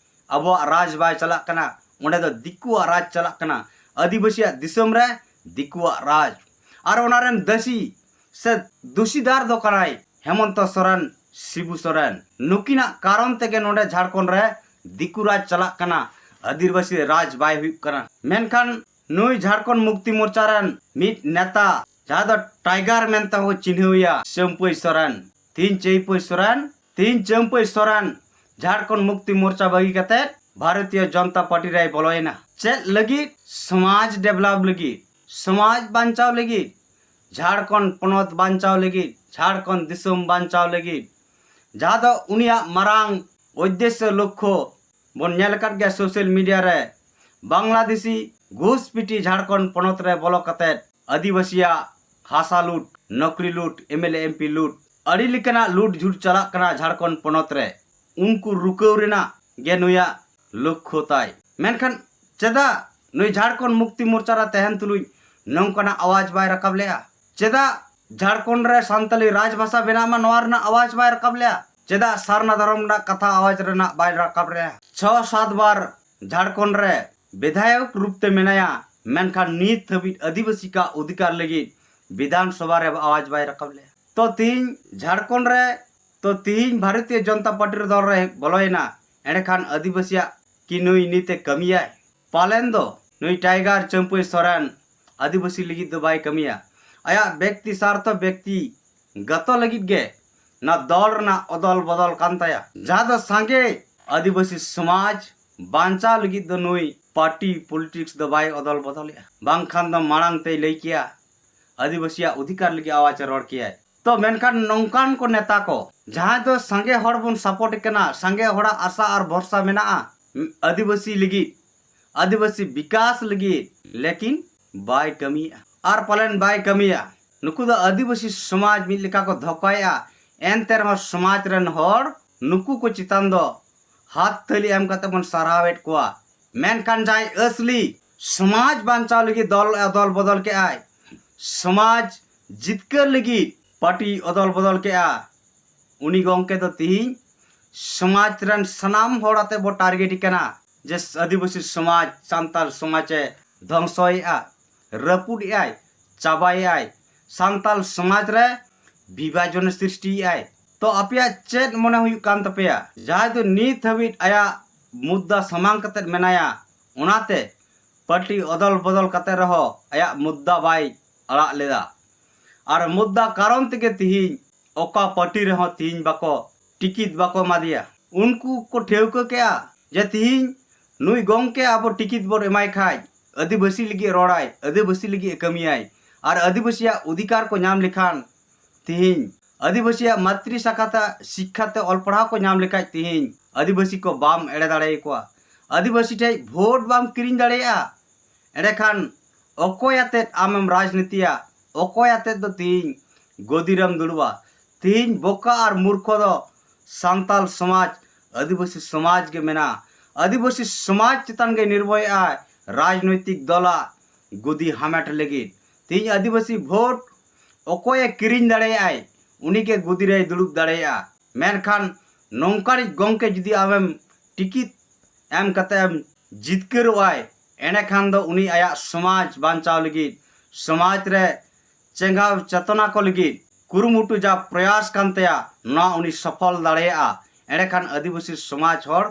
ᱟᱵᱚᱣᱟᱜ ᱨᱟᱡᱽ ᱵᱟᱭ ᱪᱟᱞᱟᱜ ᱠᱟᱱᱟ, ᱚᱸᱰᱮ ᱫᱚ ᱫᱤᱠᱩᱣᱟᱜ ᱨᱟᱡᱽ ᱪᱟᱞᱟᱜ ᱠᱟᱱᱟ᱾ ᱟᱹᱫᱤᱵᱟᱹᱥᱤᱭᱟᱜ ᱫᱤᱥᱚᱢ ᱨᱮ ᱫᱤᱠᱩᱣᱟᱜ ᱨᱟᱡᱽ᱾ ᱟᱨ ᱚᱱᱟ ᱨᱮᱱ ᱫᱟᱹᱥᱤ ᱥᱮ ᱫᱩᱥᱤᱫᱟᱨ ᱫᱚ ᱠᱟᱱᱟᱭ ᱦᱮᱢᱚᱱᱛᱚ ᱥᱚᱨᱮᱱ, ᱥᱤᱵᱩ ᱥᱚᱨᱮᱱ᱾ ᱱᱩᱠᱤᱱᱟᱜ ᱠᱟᱨᱚᱱ ᱛᱮᱜᱮ ᱱᱚᱰᱮ ᱡᱷᱟᱲᱠᱷᱚᱸᱰ ᱨᱮ ᱫᱤᱠᱩ ᱨᱟᱡᱽ ᱪᱟᱞᱟᱜ ᱠᱟᱱᱟ, ᱟᱹᱫᱤᱵᱟᱹᱥᱤ ᱨᱟᱡᱽ ᱵᱟᱭ ᱦᱩᱭᱩᱜ ᱠᱟᱱᱟ᱾ ᱢᱮᱱᱠᱷᱟᱱ ᱱᱩᱭ ᱡᱷᱟᱲᱠᱷᱚᱸᱰ ᱢᱩᱠᱛᱤ ᱢᱳᱨᱪᱟ ᱨᱮᱱ ᱢᱤᱫ ᱱᱮᱛᱟ, ᱡᱟᱦᱟᱸ ᱫᱚ ᱴᱟᱭᱜᱟᱨ ᱢᱮᱱᱛᱮ ᱦᱚᱸ ᱠᱚ ᱪᱤᱱᱦᱟᱹᱣᱮᱭᱟ, ᱪᱟᱹᱢᱯᱟᱹᱭ ᱥᱚᱨᱮᱱ᱾ ᱛᱤᱦᱤᱧ ᱪᱟᱹᱢᱯᱟᱹᱭ ᱥᱚᱨᱮᱱ, ᱛᱤᱦᱤᱧ ᱪᱟᱹᱢᱯᱟᱹᱭ ᱥᱚᱨᱮᱱ ᱡᱷᱟᱲᱠᱷᱚᱸᱰ ᱢᱩᱠᱛᱤ ᱢᱳᱨᱪᱟ ᱵᱟᱹᱜᱤ ᱠᱟᱛᱮ ᱵᱷᱟᱨᱚᱛᱤᱭᱚ ᱡᱚᱱᱚᱛᱟ ᱯᱟᱨᱴᱤ ᱨᱮᱭ ᱵᱚᱞᱚᱭᱮᱱᱟ᱾ ᱪᱮᱫ ᱞᱟᱹᱜᱤᱫ? ᱥᱚᱢᱟᱡᱽ ᱰᱮᱵᱷᱞᱚᱯ ᱞᱟᱹᱜᱤᱫ, ᱥᱚᱢᱟᱡᱽ ᱵᱟᱧᱪᱟᱣ ᱞᱟᱹᱜᱤᱫ, ᱡᱷᱟᱲᱠᱷᱚᱸᱰ ᱯᱚᱱᱚᱛ ᱵᱟᱧᱪᱟᱣ ᱞᱟᱹᱜᱤᱫ, ᱡᱷᱟᱲᱠᱷᱚᱸᱰ ᱫᱤᱥᱚᱢ ᱵᱟᱧᱪᱟᱣ ᱞᱟᱹᱜᱤᱫ, ᱡᱟᱦᱟᱸ ᱫᱚ ᱩᱱᱤᱭᱟᱜ ᱢᱟᱨᱟᱝ ᱩᱫᱽᱫᱮᱥᱥᱚ ᱞᱚᱠᱠᱷᱚ ᱵᱚᱱ ᱧᱮᱞ ᱟᱠᱟᱫ ᱜᱮᱭᱟ ᱥᱳᱥᱟᱞ ᱢᱤᱰᱤᱭᱟ ᱨᱮ, ᱵᱟᱝᱞᱟᱫᱮᱥᱤ ᱜᱷᱩᱥᱯᱤᱴᱤ ᱡᱷᱟᱲᱠᱷᱚᱸᱰ ᱯᱚᱱᱚᱛ ᱨᱮ ᱵᱚᱞᱚ ᱠᱟᱛᱮ ᱟᱹᱫᱤᱵᱟᱹᱥᱤᱭᱟᱜ ᱦᱟᱥᱟ ᱞᱩᱴ, ᱱᱚᱠᱨᱤ ᱞᱩᱴ, M L A M P ᱞᱩᱴ, ᱟᱹᱰᱤ ᱞᱮᱠᱟᱱᱟᱜ ᱞᱩᱴ ᱡᱷᱩᱴ ᱪᱟᱞᱟᱜ ᱠᱟᱱᱟ ᱡᱷᱟᱲᱠᱷᱚᱸᱰ ᱯᱚᱱᱚᱛ ᱨᱮ᱾ ᱩᱱᱠᱩ ᱨᱩᱠᱟᱹᱣ ᱨᱮᱱᱟᱜ ᱜᱮ ᱱᱩᱭᱟᱜ ᱞᱚᱠᱠᱷᱚ ᱛᱟᱭ᱾ ᱢᱮᱱᱠᱷᱟᱱ ᱪᱮᱫᱟᱜ ᱱᱩᱭ ᱡᱷᱟᱲᱠᱷᱚᱸᱰ ᱢᱩᱠᱛᱤ ᱢᱳᱨᱪᱟ ᱨᱮ ᱛᱟᱦᱮᱱ ᱛᱩᱞᱩᱡ ᱱᱚᱝᱠᱟᱱᱟᱜ ᱟᱣᱟᱡ ᱵᱟᱭ ᱨᱟᱠᱟᱵ ᱞᱮᱜᱼᱟ? ᱪᱮᱫᱟᱜ ᱡᱷᱟᱲᱠᱷᱚᱸᱰ ᱨᱮ ᱥᱟᱱᱛᱟᱞᱤ ᱨᱟᱡᱽ ᱵᱷᱟᱥᱟ ᱵᱮᱱᱟᱜ ᱢᱟ, ᱱᱚᱣᱟ ᱨᱮᱱᱟᱜ ᱟᱣᱟᱡ ᱵᱟᱭ ᱨᱟᱠᱟᱵ ᱞᱮᱜᱼᱟ? ᱪᱮᱫᱟᱜ ᱥᱟᱨᱱᱟ ᱫᱷᱚᱨᱚᱢ ᱨᱮᱱᱟᱜ ᱠᱟᱛᱷᱟ ᱟᱣᱟᱡ ᱨᱮᱱᱟᱜ ᱵᱟᱭ ᱨᱟᱠᱟᱵ ᱞᱮᱜᱼᱟ? ᱪᱷᱚ ᱥᱟᱛ ᱵᱟᱨ ᱡᱷᱟᱲᱠᱷᱚᱸᱰ ᱨᱮ ᱵᱤᱫᱷᱟᱭᱚᱠ ᱨᱩᱯ ᱛᱮ ᱢᱮᱱᱟᱭᱟ, ᱢᱮᱱᱠᱷᱟᱱ ᱱᱤᱛ ᱦᱟᱹᱵᱤᱡ ᱟᱹᱫᱤᱵᱟᱹᱥᱤ ᱠᱚᱣᱟᱜ ᱚᱫᱷᱤᱠᱟᱨ ᱞᱟᱹᱜᱤᱫ ᱵᱤᱫᱷᱟᱱ ᱥᱚᱵᱷᱟ ᱨᱮ ᱟᱣᱟᱡ ᱵᱟᱭ ᱨᱟᱠᱟᱵ ᱞᱮᱜᱼᱟ᱾ ᱛᱚ ᱛᱤᱦᱤᱧ ᱡᱷᱟᱲᱠᱷᱚᱸᱰ ᱨᱮ, ᱛᱚ ᱛᱤᱦᱤᱧ ᱵᱷᱟᱨᱚᱛᱤᱭᱚ ᱡᱚᱱᱚᱛᱟ ᱯᱟᱨᱴᱤ ᱨᱮ ᱫᱚᱞ ᱨᱮ ᱵᱚᱞᱚᱭᱮᱱᱟ, ᱮᱸᱰᱮᱠᱷᱟᱱ ᱟᱹᱫᱤᱵᱟᱹᱥᱤᱭᱟᱜ ᱠᱤ ᱱᱩᱭ ᱱᱤᱛᱮ ᱠᱟᱹᱢᱤᱭᱟᱭ? ᱯᱟᱞᱮᱱ ᱫᱚ ᱱᱩᱭ ᱴᱟᱭᱜᱟᱨ ᱪᱟᱹᱢᱯᱟᱹᱭ ᱥᱚᱨᱮᱱ ᱟᱹᱫᱤᱵᱟᱹᱥᱤ ᱞᱟᱹᱜᱤᱫ ᱫᱚ ᱵᱟᱭ ᱠᱟᱹᱢᱤᱭᱟ᱾ ᱟᱭᱟᱜ ᱵᱮᱠᱛᱤ ᱥᱟᱨᱛᱷᱚ, ᱵᱮᱠᱛᱤ ᱜᱟᱛᱚ ᱞᱟᱹᱜᱤᱫ ᱜᱮ ᱱᱚᱣᱟ ᱫᱚᱞ ᱨᱮᱱᱟᱜ ᱚᱫᱚᱞ ᱵᱚᱫᱚᱞ ᱠᱟᱱ ᱛᱟᱭᱟ, ᱡᱟᱦᱟᱸ ᱫᱚ ᱥᱟᱸᱜᱮ ᱟᱹᱫᱤᱵᱟᱹᱥᱤ ᱥᱚᱢᱟᱡᱽ ᱵᱟᱧᱪᱟᱣ ᱞᱟᱹᱜᱤᱫ ᱫᱚ ᱱᱩᱭ ᱯᱟᱨᱴᱤ ᱯᱚᱞᱤᱴᱤᱠᱥ ᱫᱚ ᱵᱟᱭ ᱚᱫᱚᱞ ᱵᱚᱫᱚᱞᱮᱜᱼᱟ᱾ ᱵᱟᱝᱠᱷᱟᱱ ᱫᱚ ᱢᱟᱲᱟᱝ ᱛᱮᱭ ᱞᱟᱹᱭ ᱠᱮᱭᱟ, ᱟᱹᱫᱤᱵᱟᱹᱥᱤᱭᱟᱜ ᱚᱫᱷᱤᱠᱟᱨ ᱞᱟᱹᱜᱤᱫ ᱟᱣᱟᱡ ᱮ ᱨᱚᱲ ᱠᱮᱭᱟᱭ᱾ ᱛᱚ ᱢᱮᱱᱠᱷᱟᱱ ᱱᱚᱝᱠᱟᱱ ᱠᱚ ᱱᱮᱛᱟ ᱠᱚ, ᱡᱟᱦᱟᱸᱭ ᱫᱚ ᱥᱟᱸᱜᱮ ᱦᱚᱲ ᱵᱚᱱ ᱥᱟᱯᱳᱨᱴ ᱠᱟᱱᱟ, ᱥᱟᱸᱜᱮ ᱦᱚᱲᱟᱜ ᱟᱥᱟ ᱟᱨ ᱵᱷᱚᱨᱥᱟ ᱢᱮᱱᱟᱜᱼᱟ ᱟᱹᱫᱤᱵᱟᱹᱥᱤ ᱞᱟᱹᱜᱤᱫ, ᱟᱹᱫᱤᱵᱟᱹᱥᱤ ᱵᱤᱠᱟᱥ ᱞᱟᱹᱜᱤᱫ, ᱞᱮᱠᱤᱱ ᱵᱟᱭ ᱠᱟᱹᱢᱤᱭᱮᱫᱼᱟ ᱟᱨ ᱯᱟᱞᱮᱱ ᱵᱟᱭ ᱠᱟᱹᱢᱤᱭᱟ᱾ ᱱᱩᱠᱩ ᱫᱚ ᱟᱹᱫᱤᱵᱟᱹᱥᱤ ᱥᱚᱢᱟᱡᱽ ᱢᱤᱫ ᱞᱮᱠᱟ ᱠᱚ ᱫᱷᱚᱠᱟᱭᱮᱫᱼᱟ, ᱮᱱᱛᱮ ᱨᱮᱦᱚᱸ ᱥᱚᱢᱟᱡᱽ ᱨᱮᱱ ᱦᱚᱲ ᱱᱩᱠᱩ ᱠᱚ ᱪᱮᱛᱟᱱ ᱫᱚ ᱦᱟᱛ ᱛᱟᱹᱞᱤ ᱮᱢ ᱠᱟᱛᱮ ᱵᱚᱱ ᱥᱟᱨᱦᱟᱣᱮᱫ ᱠᱚᱣᱟ᱾ ᱢᱮᱱᱠᱷᱟᱱ ᱡᱟᱦᱟᱸᱭ ᱟᱹᱥᱞᱤ ᱥᱚᱢᱟᱡᱽ ᱵᱟᱧᱪᱟᱣ ᱞᱟᱹᱜᱤᱫ ᱫᱚᱞ ᱚᱫᱚᱞ ᱵᱚᱫᱚᱞ ᱠᱮᱜᱼᱟᱭ, ᱥᱚᱢᱟᱡᱽ ᱡᱤᱛᱠᱟᱹᱨ ᱞᱟᱹᱜᱤᱫ ᱯᱟᱨᱴᱤ ᱚᱫᱚᱞ ᱵᱚᱫᱚᱞ ᱠᱮᱜᱼᱟ, ᱩᱱᱤ ᱜᱚᱢᱠᱮ ᱫᱚ ᱛᱤᱦᱤᱧ ᱥᱚᱢᱟᱡᱽ ᱨᱮᱱ ᱥᱟᱱᱟᱢ ᱦᱚᱲ ᱟᱛᱮ ᱵᱚ ᱴᱟᱨᱜᱮᱴ ᱠᱟᱱᱟ, ᱡᱮ ᱟᱹᱫᱤᱵᱟᱹᱥᱤ ᱥᱚᱢᱟᱡᱽ, ᱥᱟᱱᱛᱟᱲ ᱥᱚᱢᱟᱡᱽ ᱮ ᱫᱷᱚᱝᱥᱚᱭᱮᱜᱼᱟ, ᱨᱟᱹᱯᱩᱫᱮᱜᱼᱟᱭ, ᱪᱟᱵᱟᱭᱮᱜᱼᱟᱭ, ᱥᱟᱱᱛᱟᱲ ᱥᱚᱢᱟᱡᱽ ᱨᱮ ᱵᱤᱵᱷᱟᱡᱚᱱ ᱥᱨᱤᱥᱴᱤᱭᱮᱜᱼᱟᱭ᱾ ᱛᱚ ᱟᱯᱮᱭᱟᱜ ᱪᱮᱫ ᱢᱚᱱᱮ ᱦᱩᱭᱩᱜ ᱠᱟᱱ ᱛᱟᱯᱮᱭᱟ? ᱡᱟᱦᱟᱸᱭ ᱫᱚ ᱱᱤᱛ ᱦᱟᱹᱵᱤᱡ ᱟᱭᱟᱜ ᱢᱩᱫᱽᱫᱟ ᱥᱟᱢᱟᱝ ᱠᱟᱛᱮᱫ ᱢᱮᱱᱟᱭᱟ, ᱚᱱᱟᱛᱮ ᱯᱟᱨᱴᱤ ᱚᱫᱚᱞ ᱵᱚᱫᱚᱞ ᱠᱟᱛᱮ ᱨᱮᱦᱚᱸ ᱟᱭᱟᱜ ᱢᱩᱫᱽᱫᱟ ᱵᱟᱭ ᱟᱲᱟᱜ ᱞᱮᱫᱟ᱾ ᱟᱨ ᱢᱩᱫᱽᱫᱟ ᱠᱟᱨᱚᱱ ᱛᱮᱜᱮ ᱛᱤᱦᱤᱧ ᱚᱠᱟ ᱯᱟᱨᱴᱤ ᱨᱮᱦᱚᱸ ᱛᱤᱦᱤᱧ ᱵᱟᱠᱚ, ᱴᱤᱠᱤᱴ ᱵᱟᱠᱚ ᱮᱢᱟᱫᱮᱭᱟ᱾ ᱩᱱᱠᱩ ᱠᱚ ᱴᱷᱟᱹᱣᱠᱟᱹ ᱠᱮᱜᱼᱟ ᱡᱮ ᱛᱤᱦᱤᱧ ᱱᱩᱭ ᱜᱚᱢᱠᱮ ᱟᱵᱚ ᱴᱤᱠᱤᱴ ᱵᱚᱱ ᱮᱢᱟᱭ ᱠᱷᱟᱡ ᱟᱹᱫᱤᱵᱟᱹᱥᱤ ᱞᱟᱹᱜᱤᱫ ᱨᱚᱲᱟᱭ, ᱟᱹᱫᱤᱵᱟᱹᱥᱤ ᱞᱟᱹᱜᱤᱫ ᱮ ᱠᱟᱹᱢᱤᱭᱟᱭ, ᱟᱨ ᱟᱹᱫᱤᱵᱟᱹᱥᱤᱭᱟᱜ ᱚᱫᱷᱤᱠᱟᱨ ᱠᱚ ᱧᱟᱢ ᱞᱮᱠᱷᱟᱱ ᱛᱤᱦᱤᱧ ᱟᱹᱫᱤᱵᱟᱹᱥᱤᱭᱟᱜ ᱢᱟᱛᱨᱤ ᱥᱟᱠᱷᱟ ᱛᱮ ᱥᱤᱠᱠᱷᱟ ᱛᱮ ᱚᱞ ᱯᱟᱲᱦᱟᱣ ᱠᱚ ᱧᱟᱢ ᱞᱮᱠᱷᱟᱡ ᱛᱤᱦᱤᱧ ᱟᱹᱫᱤᱵᱟᱹᱥᱤ ᱠᱚ ᱵᱟᱢ ᱮᱲᱮ ᱫᱟᱲᱮᱭᱟᱠᱚᱣᱟ, ᱟᱹᱫᱤᱵᱟᱹᱥᱤ ᱴᱷᱮᱡ ᱵᱷᱳᱴ ᱵᱟᱢ ᱠᱤᱨᱤᱧ ᱫᱟᱲᱮᱭᱟᱜᱼᱟ, ᱮᱸᱰᱮᱠᱷᱟᱱ ᱚᱠᱚᱭ ᱟᱛᱮᱫ ᱟᱢᱮᱢ ᱨᱟᱡᱽᱱᱤᱛᱤᱭᱟ? ᱚᱠᱚᱭ ᱟᱛᱮᱫ ᱫᱚ ᱛᱤᱦᱤᱧ ᱜᱚᱫᱤᱨᱮᱢ ᱫᱩᱲᱩᱵᱼᱟ? ᱛᱤᱦᱤᱧ ᱵᱚᱠᱟ ᱟᱨ ᱢᱩᱨᱠᱷᱚ ᱫᱚ ᱥᱟᱱᱛᱟᱞ ᱥᱚᱢᱟᱡᱽ, ᱟᱹᱫᱤᱵᱟᱹᱥᱤ ᱥᱚᱢᱟᱡᱽ ᱜᱮ ᱢᱮᱱᱟᱜᱼᱟ᱾ ᱟᱹᱫᱤᱵᱟᱹᱥᱤ ᱥᱚᱢᱟᱡᱽ ᱪᱮᱛᱟᱱ ᱜᱮ ᱱᱤᱨᱵᱷᱚᱭᱮᱜᱼᱟᱭ ᱨᱟᱡᱽᱱᱳᱭᱛᱤᱠ ᱫᱚᱞᱟᱜ ᱜᱚᱫᱤ ᱦᱟᱢᱮᱴ ᱞᱟᱹᱜᱤᱫ᱾ ᱛᱤᱦᱤᱧ ᱟᱹᱫᱤᱵᱟᱹᱥᱤ ᱵᱷᱳᱴ ᱚᱠᱚᱭᱮ ᱠᱤᱨᱤᱧ ᱫᱟᱲᱮᱭᱟᱜᱼᱟᱭ, ᱩᱱᱤᱜᱮ ᱜᱚᱫᱤᱨᱮᱭ ᱫᱩᱲᱩᱵ ᱫᱟᱲᱮᱭᱟᱜᱼᱟ᱾ ᱢᱮᱱᱠᱷᱟᱱ ᱱᱚᱝᱠᱟᱱᱤᱡ ᱜᱚᱢᱠᱮ ᱡᱩᱫᱤ ᱟᱢᱮᱢ ᱴᱤᱠᱤᱴ ᱮᱢ ᱠᱟᱛᱮ ᱮᱢ ᱡᱤᱛᱠᱟᱹᱨᱚᱜᱼᱟᱭ, ᱮᱸᱰᱮᱠᱷᱟᱱ ᱫᱚ ᱩᱱᱤ ᱟᱭᱟᱜ ᱥᱚᱢᱟᱡᱽ ᱵᱟᱧᱪᱟᱣ ᱞᱟᱹᱜᱤᱫ, ᱥᱚᱢᱟᱡᱽ ᱨᱮ ᱪᱮᱸᱜᱷᱟᱣ ᱪᱮᱛᱚᱱᱟ ᱠᱚ ᱞᱟᱹᱜᱤᱫ ᱠᱩᱨᱩᱢᱩᱴᱩ ᱡᱟ ᱯᱨᱚᱭᱟᱥ ᱠᱟᱱ ᱛᱟᱭᱟ, ᱱᱚᱣᱟ ᱩᱱᱤ ᱥᱚᱯᱷᱚᱞ ᱫᱟᱲᱮᱭᱟᱜᱼᱟ᱾ ᱮᱸᱰᱮᱠᱷᱟᱱ ᱟᱹᱫᱤᱵᱟᱹᱥᱤ ᱥᱚᱢᱟᱡᱽ ᱦᱚᱲ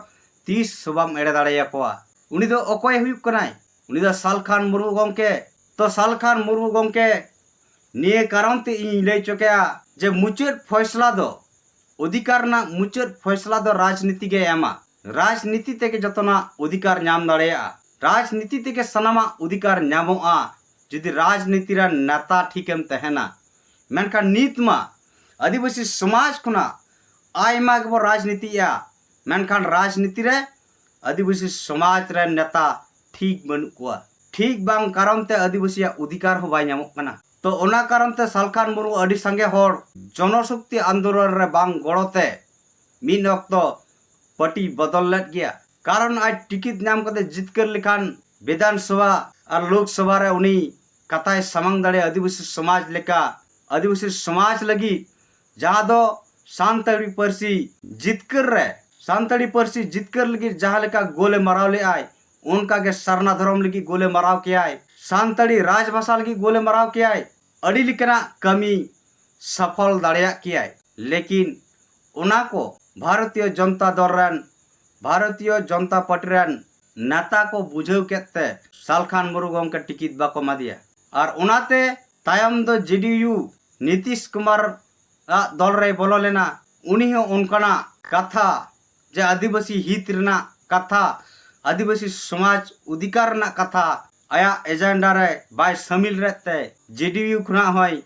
ᱛᱤᱥ ᱦᱚᱸ ᱵᱟᱢ ᱮᱲᱮ ᱫᱟᱲᱮᱭᱟᱠᱚᱣᱟ᱾ ᱩᱱᱤ ᱫᱚ ᱚᱠᱚᱭ ᱦᱩᱭᱩᱜ ᱠᱟᱱᱟᱭ? ᱩᱱᱤ ᱫᱚ ᱥᱟᱞᱠᱷᱟᱱ ᱢᱩᱨᱢᱩ ᱜᱚᱢᱠᱮ᱾ ᱛᱚ ᱥᱟᱞᱠᱷᱟᱱ ᱢᱩᱨᱢᱩ ᱜᱚᱢᱠᱮ, ᱱᱤᱭᱟᱹ ᱠᱟᱨᱚᱱ ᱛᱮ ᱤᱧᱤᱧ ᱞᱟᱹᱭ ᱦᱚᱪᱚ ᱠᱮᱭᱟ ᱡᱮ ᱢᱩᱪᱟᱹᱫ ᱯᱷᱚᱭᱥᱞᱟ ᱫᱚ, ᱚᱫᱷᱤᱠᱟᱨ ᱨᱮᱱᱟᱜ ᱢᱩᱪᱟᱹᱫ ᱯᱷᱚᱭᱥᱞᱟ ᱫᱚ ᱨᱟᱡᱽᱱᱤᱛᱤ ᱜᱮ ᱮᱢᱟ᱾ ᱨᱟᱡᱽᱱᱤᱛᱤ ᱛᱮᱜᱮ ᱡᱚᱛᱚᱱᱟᱜ ᱚᱫᱷᱤᱠᱟᱨ ᱧᱟᱢ ᱫᱟᱲᱮᱭᱟᱜᱼᱟ᱾ ᱨᱟᱡᱽᱱᱤᱛᱤ ᱛᱮᱜᱮ ᱥᱟᱱᱟᱢᱟᱜ ᱚᱫᱷᱤᱠᱟᱨ ᱧᱟᱢᱚᱜᱼᱟ, ᱡᱩᱫᱤ ᱨᱟᱡᱽᱱᱤᱛᱤ ᱨᱮᱱ ᱱᱮᱛᱟ ᱴᱷᱤᱠᱮᱢ ᱛᱟᱦᱮᱱᱟ᱾ ᱢᱮᱱᱠᱷᱟᱱ ᱱᱤᱛ ᱢᱟ ᱟᱹᱫᱤᱵᱟᱹᱥᱤ ᱥᱚᱢᱟᱡᱽ ᱠᱷᱚᱱᱟᱜ ᱟᱭᱢᱟ ᱜᱮᱵᱚ ᱨᱟᱡᱽᱱᱤᱛᱤᱭᱮᱜᱼᱟ, ᱢᱮᱱᱠᱷᱟᱱ ᱨᱟᱡᱽᱱᱤᱛᱤ ᱨᱮ ᱟᱹᱫᱤᱵᱟᱹᱥᱤ ᱥᱚᱢᱟᱡᱽ ᱨᱮᱱ ᱱᱮᱛᱟ ᱴᱷᱤᱠ ᱵᱟᱹᱱᱩᱜ ᱠᱚᱣᱟ᱾ ᱴᱷᱤᱠ ᱵᱟᱝ ᱠᱟᱨᱚᱱ ᱛᱮ ᱟᱹᱫᱤᱵᱟᱹᱥᱤᱭᱟᱜ ᱚᱫᱷᱤᱠᱟᱨ ᱦᱚᱸ ᱵᱟᱭ ᱧᱟᱢᱚᱜ ᱠᱟᱱᱟ᱾ ᱛᱚ ᱚᱱᱟ ᱠᱟᱨᱚᱱ ᱛᱮ ᱥᱟᱞᱠᱷᱟᱱ ᱢᱩᱨᱢᱩ ᱟᱹᱰᱤ ᱥᱟᱸᱜᱮ ᱦᱚᱲ ᱡᱚᱱᱚᱥᱚᱠᱛᱤ ᱟᱱᱫᱳᱞᱚᱱ ᱨᱮ ᱵᱟᱝ ᱜᱚᱲᱚ ᱛᱮ ᱢᱤᱫ ᱚᱠᱛᱚ ᱯᱟᱹᱴᱤ ᱵᱚᱫᱚᱞ ᱞᱮᱫ ᱜᱮᱭᱟ᱾ ᱠᱟᱨᱚᱱ ᱟᱡ ᱴᱤᱠᱤᱴ ᱧᱟᱢ ᱠᱟᱛᱮ ᱡᱤᱛᱠᱟᱹᱨ ᱞᱮᱠᱷᱟᱱ ᱵᱤᱫᱷᱟᱱ ᱥᱚᱵᱷᱟ ᱟᱨ ᱞᱳᱠ ᱥᱚᱵᱷᱟ ᱨᱮ ᱩᱱᱤ ᱠᱟᱛᱷᱟᱭ ᱥᱟᱢᱟᱝ ᱫᱟᱲᱮᱭᱟᱜᱼᱟ᱾ ᱟᱹᱫᱤᱵᱟᱹᱥᱤ ᱥᱚᱢᱟᱡᱽ ᱞᱮᱠᱟ, ᱟᱹᱫᱤᱵᱟᱹᱥᱤ ᱥᱚᱢᱟᱡᱽ ᱞᱟᱹᱜᱤᱫ, ᱡᱟᱦᱟᱸ ᱫᱚ ᱥᱟᱱᱛᱟᱲᱤ ᱯᱟᱹᱨᱥᱤ ᱡᱤᱛᱠᱟᱹᱨ ᱨᱮ, ᱥᱟᱱᱛᱟᱲᱤ ᱯᱟᱹᱨᱥᱤ ᱡᱤᱛᱠᱟᱹᱨ ᱞᱟᱹᱜᱤᱫ ᱡᱟᱦᱟᱸ ᱞᱮᱠᱟ ᱜᱳᱞᱮ ᱢᱟᱨᱟᱣ ᱞᱮᱫᱼᱟᱭ, ᱚᱱᱠᱟ ᱜᱮ ᱥᱟᱨᱱᱟ ᱫᱷᱚᱨᱚᱢ ᱞᱟᱹᱜᱤᱫ ᱜᱳᱞᱮ ᱢᱟᱨᱟᱣ ᱠᱮᱭᱟᱭ, ᱥᱟᱱᱛᱟᱲᱤ ᱨᱟᱡᱽ ᱵᱷᱟᱥᱟ ᱞᱟᱹᱜᱤᱫ ᱜᱳᱞᱮ ᱢᱟᱨᱟᱣ ᱠᱮᱭᱟᱭ, ᱟᱹᱰᱤ ᱞᱮᱠᱟᱱᱟᱜ ᱠᱟᱹᱢᱤ ᱥᱟᱯᱷᱚᱞ ᱫᱟᱲᱮᱭᱟᱜ ᱠᱮᱭᱟᱭ᱾ ᱞᱮᱠᱤᱱ ᱚᱱᱟ ᱠᱚ ᱵᱷᱟᱨᱚᱛᱤᱭᱚ ᱡᱚᱱᱛᱟ ᱫᱚᱞ ᱨᱮᱱ, ᱵᱷᱟᱨᱚᱛᱤᱭᱚ ᱡᱚᱱᱛᱟ ᱯᱟᱨᱴᱤ ᱨᱮᱱ ᱱᱮᱛᱟ ᱠᱚ ᱵᱩᱡᱷᱟᱹᱣ ᱠᱮᱫ ᱛᱮ ᱥᱟᱞᱠᱷᱟᱱ ᱢᱩᱨᱢᱩ ᱜᱚᱢᱠᱮ ᱴᱤᱠᱤᱴ ᱵᱟᱠᱚ ᱮᱢᱟᱫᱮᱭᱟ᱾ ᱟᱨ ᱚᱱᱟᱛᱮ ᱛᱟᱭᱚᱢ ᱫᱚ ᱡᱮᱰᱤᱭᱩ ᱱᱤᱛᱤᱥ ᱠᱩᱢᱟᱨ ᱟᱜ ᱫᱚᱞ ᱨᱮᱭ ᱵᱚᱞᱚ ᱞᱮᱱᱟ᱾ ᱩᱱᱤ ᱦᱚᱸ ᱚᱱᱠᱟᱱᱟᱜ ᱠᱟᱛᱷᱟ, ᱡᱮ ᱟᱹᱫᱤᱵᱟᱹᱥᱤ ᱦᱤᱛ ᱨᱮᱱᱟᱜ ᱠᱟᱛᱷᱟ, ᱟᱹᱫᱤᱵᱟᱹᱥᱤ ᱥᱚᱢᱟᱡᱽ ᱚᱫᱷᱤᱠᱟᱨ ᱨᱮᱱᱟᱜ ᱠᱟᱛᱷᱟ ᱟᱭᱟᱜ ᱮᱡᱮᱱᱰᱟ ᱨᱮ ᱵᱟᱭ ᱥᱟᱹᱢᱤᱞ ᱞᱮᱫ ᱛᱮ ᱡᱮᱰᱤᱭᱩ ᱠᱷᱚᱱᱟᱜ ᱦᱚᱸᱭ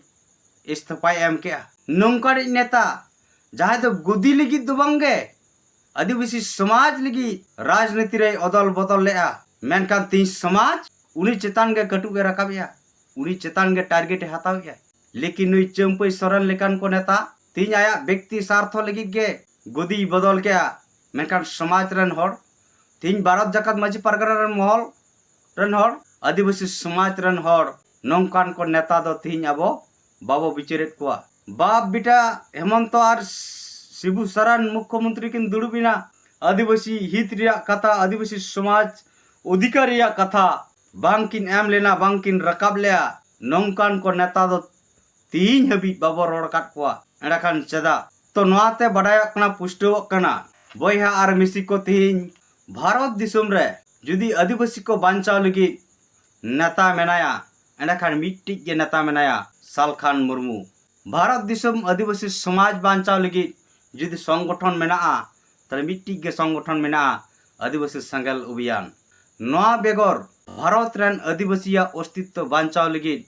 ᱤᱥᱛᱷᱚᱯᱟᱭ ᱮᱢ ᱠᱮᱜᱼᱟ᱾ ᱱᱚᱝᱠᱟᱱᱤᱡ ᱱᱮᱛᱟ ᱡᱟᱦᱟᱸᱭ ᱫᱚ ᱜᱚᱫᱤ ᱞᱟᱹᱜᱤᱫ ᱫᱚ ᱵᱟᱝᱜᱮ, ᱟᱹᱫᱤᱵᱟᱹᱥᱤ ᱥᱚᱢᱟᱡᱽ ᱞᱟᱹᱜᱤᱫ ᱨᱟᱡᱽᱱᱤᱛᱤ ᱨᱮᱭ ᱚᱫᱚᱞ ᱵᱚᱫᱚᱞ ᱞᱮᱫᱼᱟ, ᱢᱮᱱᱠᱷᱟᱱ ᱛᱮᱦᱮᱧ ᱥᱚᱢᱟᱡᱽ ᱩᱱᱤ ᱪᱮᱛᱟᱱ ᱜᱮ ᱠᱟᱹᱴᱩᱵ ᱮ ᱨᱟᱠᱟᱵᱮᱜᱼᱟ, ᱩᱱᱤ ᱪᱮᱛᱟᱱ ᱜᱮ ᱴᱟᱨᱜᱮᱴ ᱮ ᱦᱟᱛᱟᱣᱮᱜᱼᱟ᱾ ᱞᱮᱠᱤᱱ ᱱᱩᱭ ᱪᱟᱹᱢᱯᱟᱹᱭ ᱥᱚᱨᱮᱱ ᱞᱮᱠᱟᱱ ᱠᱚ ᱱᱮᱛᱟ ᱛᱮᱦᱮᱧ ᱟᱭᱟᱜ ᱵᱮᱠᱛᱤ ᱥᱟᱨᱛᱷᱚ ᱞᱟᱹᱜᱤᱫ ᱜᱮ ᱜᱚᱫᱤᱭ ᱵᱚᱫᱚᱞ ᱠᱮᱜᱼᱟ, ᱢᱮᱱᱠᱷᱟᱱ ᱥᱚᱢᱟᱡᱽ ᱨᱮᱱ ᱦᱚᱲ, ᱛᱮᱦᱮᱧ ᱵᱷᱟᱨᱚᱛ ᱡᱟᱠᱟᱛ ᱢᱟᱹᱡᱷᱤ ᱯᱟᱨᱜᱟᱱᱟ ᱨᱮᱱ ᱢᱚᱦᱚᱞ ᱨᱮᱱ ᱦᱚᱲ, ᱟᱹᱫᱤᱵᱟᱹᱥᱤ ᱥᱚᱢᱟᱡᱽ ᱨᱮᱱ ᱦᱚᱲ, ᱱᱚᱝᱠᱟᱱ ᱠᱚ ᱱᱮᱛᱟ ᱫᱚ ᱛᱮᱦᱮᱧ ᱟᱵᱚ ᱵᱟᱵᱚ ᱵᱤᱪᱟᱹᱨᱮᱫ ᱠᱚᱣᱟ᱾ ᱵᱟᱯ ᱵᱮᱴᱟ ᱦᱮᱢᱚᱱᱛᱚ ᱟᱨ ᱥᱤᱵᱩ ᱥᱚᱨᱮᱱ ᱢᱩᱠᱠᱷᱚ ᱢᱚᱱᱛᱨᱤ ᱠᱤᱱ ᱫᱩᱲᱩᱵ ᱮᱱᱟ, ᱟᱹᱫᱤᱵᱟᱹᱥᱤ ᱦᱤᱛ ᱨᱮᱭᱟᱜ ᱠᱟᱛᱷᱟ, ᱟᱹᱫᱤᱵᱟᱹᱥᱤ ᱥᱚᱢᱟᱡᱽ ᱚᱫᱷᱤᱠᱟᱨ ᱨᱮᱭᱟᱜ ᱠᱟᱛᱷᱟ ᱵᱟᱝᱠᱤᱱ ᱮᱢ ᱞᱮᱱᱟ, ᱵᱟᱝᱠᱤᱱ ᱨᱟᱠᱟᱵ ᱞᱮᱜᱼᱟ, ᱱᱚᱝᱠᱟᱱ ᱠᱚ ᱱᱮᱛᱟ ᱫᱚ ᱛᱤᱦᱤᱧ ᱦᱟᱹᱵᱤᱡ ᱵᱟᱵᱚ ᱨᱚᱲ ᱟᱠᱟᱫ ᱠᱚᱣᱟ᱾ ᱮᱸᱰᱮᱠᱷᱟᱱ ᱪᱮᱫᱟᱜ? ᱛᱚ ᱱᱚᱣᱟᱛᱮ ᱵᱟᱰᱟᱭᱚᱜ ᱠᱟᱱᱟ, ᱯᱩᱥᱴᱟᱹᱣᱚᱜ ᱠᱟᱱᱟ, ᱵᱚᱭᱦᱟ ᱟᱨ ᱢᱤᱥᱤ ᱠᱚ, ᱛᱤᱦᱤᱧ ᱵᱷᱟᱨᱚᱛ ᱫᱤᱥᱚᱢ ᱨᱮ ᱡᱩᱫᱤ ᱟᱹᱫᱤᱵᱟᱹᱥᱤ ᱠᱚ ᱵᱟᱧᱪᱟᱣ ᱞᱟᱹᱜᱤᱫ ᱱᱮᱛᱟ ᱢᱮᱱᱟᱭᱟ, ᱮᱸᱰᱮᱠᱷᱟᱱ ᱢᱤᱫᱴᱤᱡ ᱜᱮ ᱱᱮᱛᱟ ᱢᱮᱱᱟᱭᱟ, ᱥᱟᱞᱠᱷᱟᱱ ᱢᱩᱨᱢᱩ᱾ ᱵᱷᱟᱨᱚᱛ ᱫᱤᱥᱚᱢ ᱟᱹᱫᱤᱵᱟᱹᱥᱤ ᱥᱚᱢᱟᱡᱽ ᱵᱟᱧᱪᱟᱣ ᱞᱟᱹᱜᱤᱫ ᱡᱩᱫᱤ ᱥᱚᱝᱜᱚᱴᱷᱚᱱ ᱢᱮᱱᱟᱜᱼᱟ, ᱛᱟᱦᱞᱮ ᱢᱤᱫᱴᱤᱡ ᱜᱮ ᱥᱚᱝᱜᱚᱴᱷᱚᱱ ᱢᱮᱱᱟᱜᱼᱟ, ᱟᱹᱫᱤᱵᱟᱹᱥᱤ ᱥᱮᱸᱜᱮᱞ ᱚᱵᱷᱤᱭᱟᱱ᱾ ᱱᱚᱣᱟ ᱵᱮᱜᱚᱨ ᱵᱷᱟᱨᱚᱛ ᱨᱮᱱ ᱟᱹᱫᱤᱵᱟᱹᱥᱤᱭᱟᱜ ᱚᱥᱛᱤᱛᱛᱚ ᱵᱟᱧᱪᱟᱣ ᱞᱟᱹᱜᱤᱫ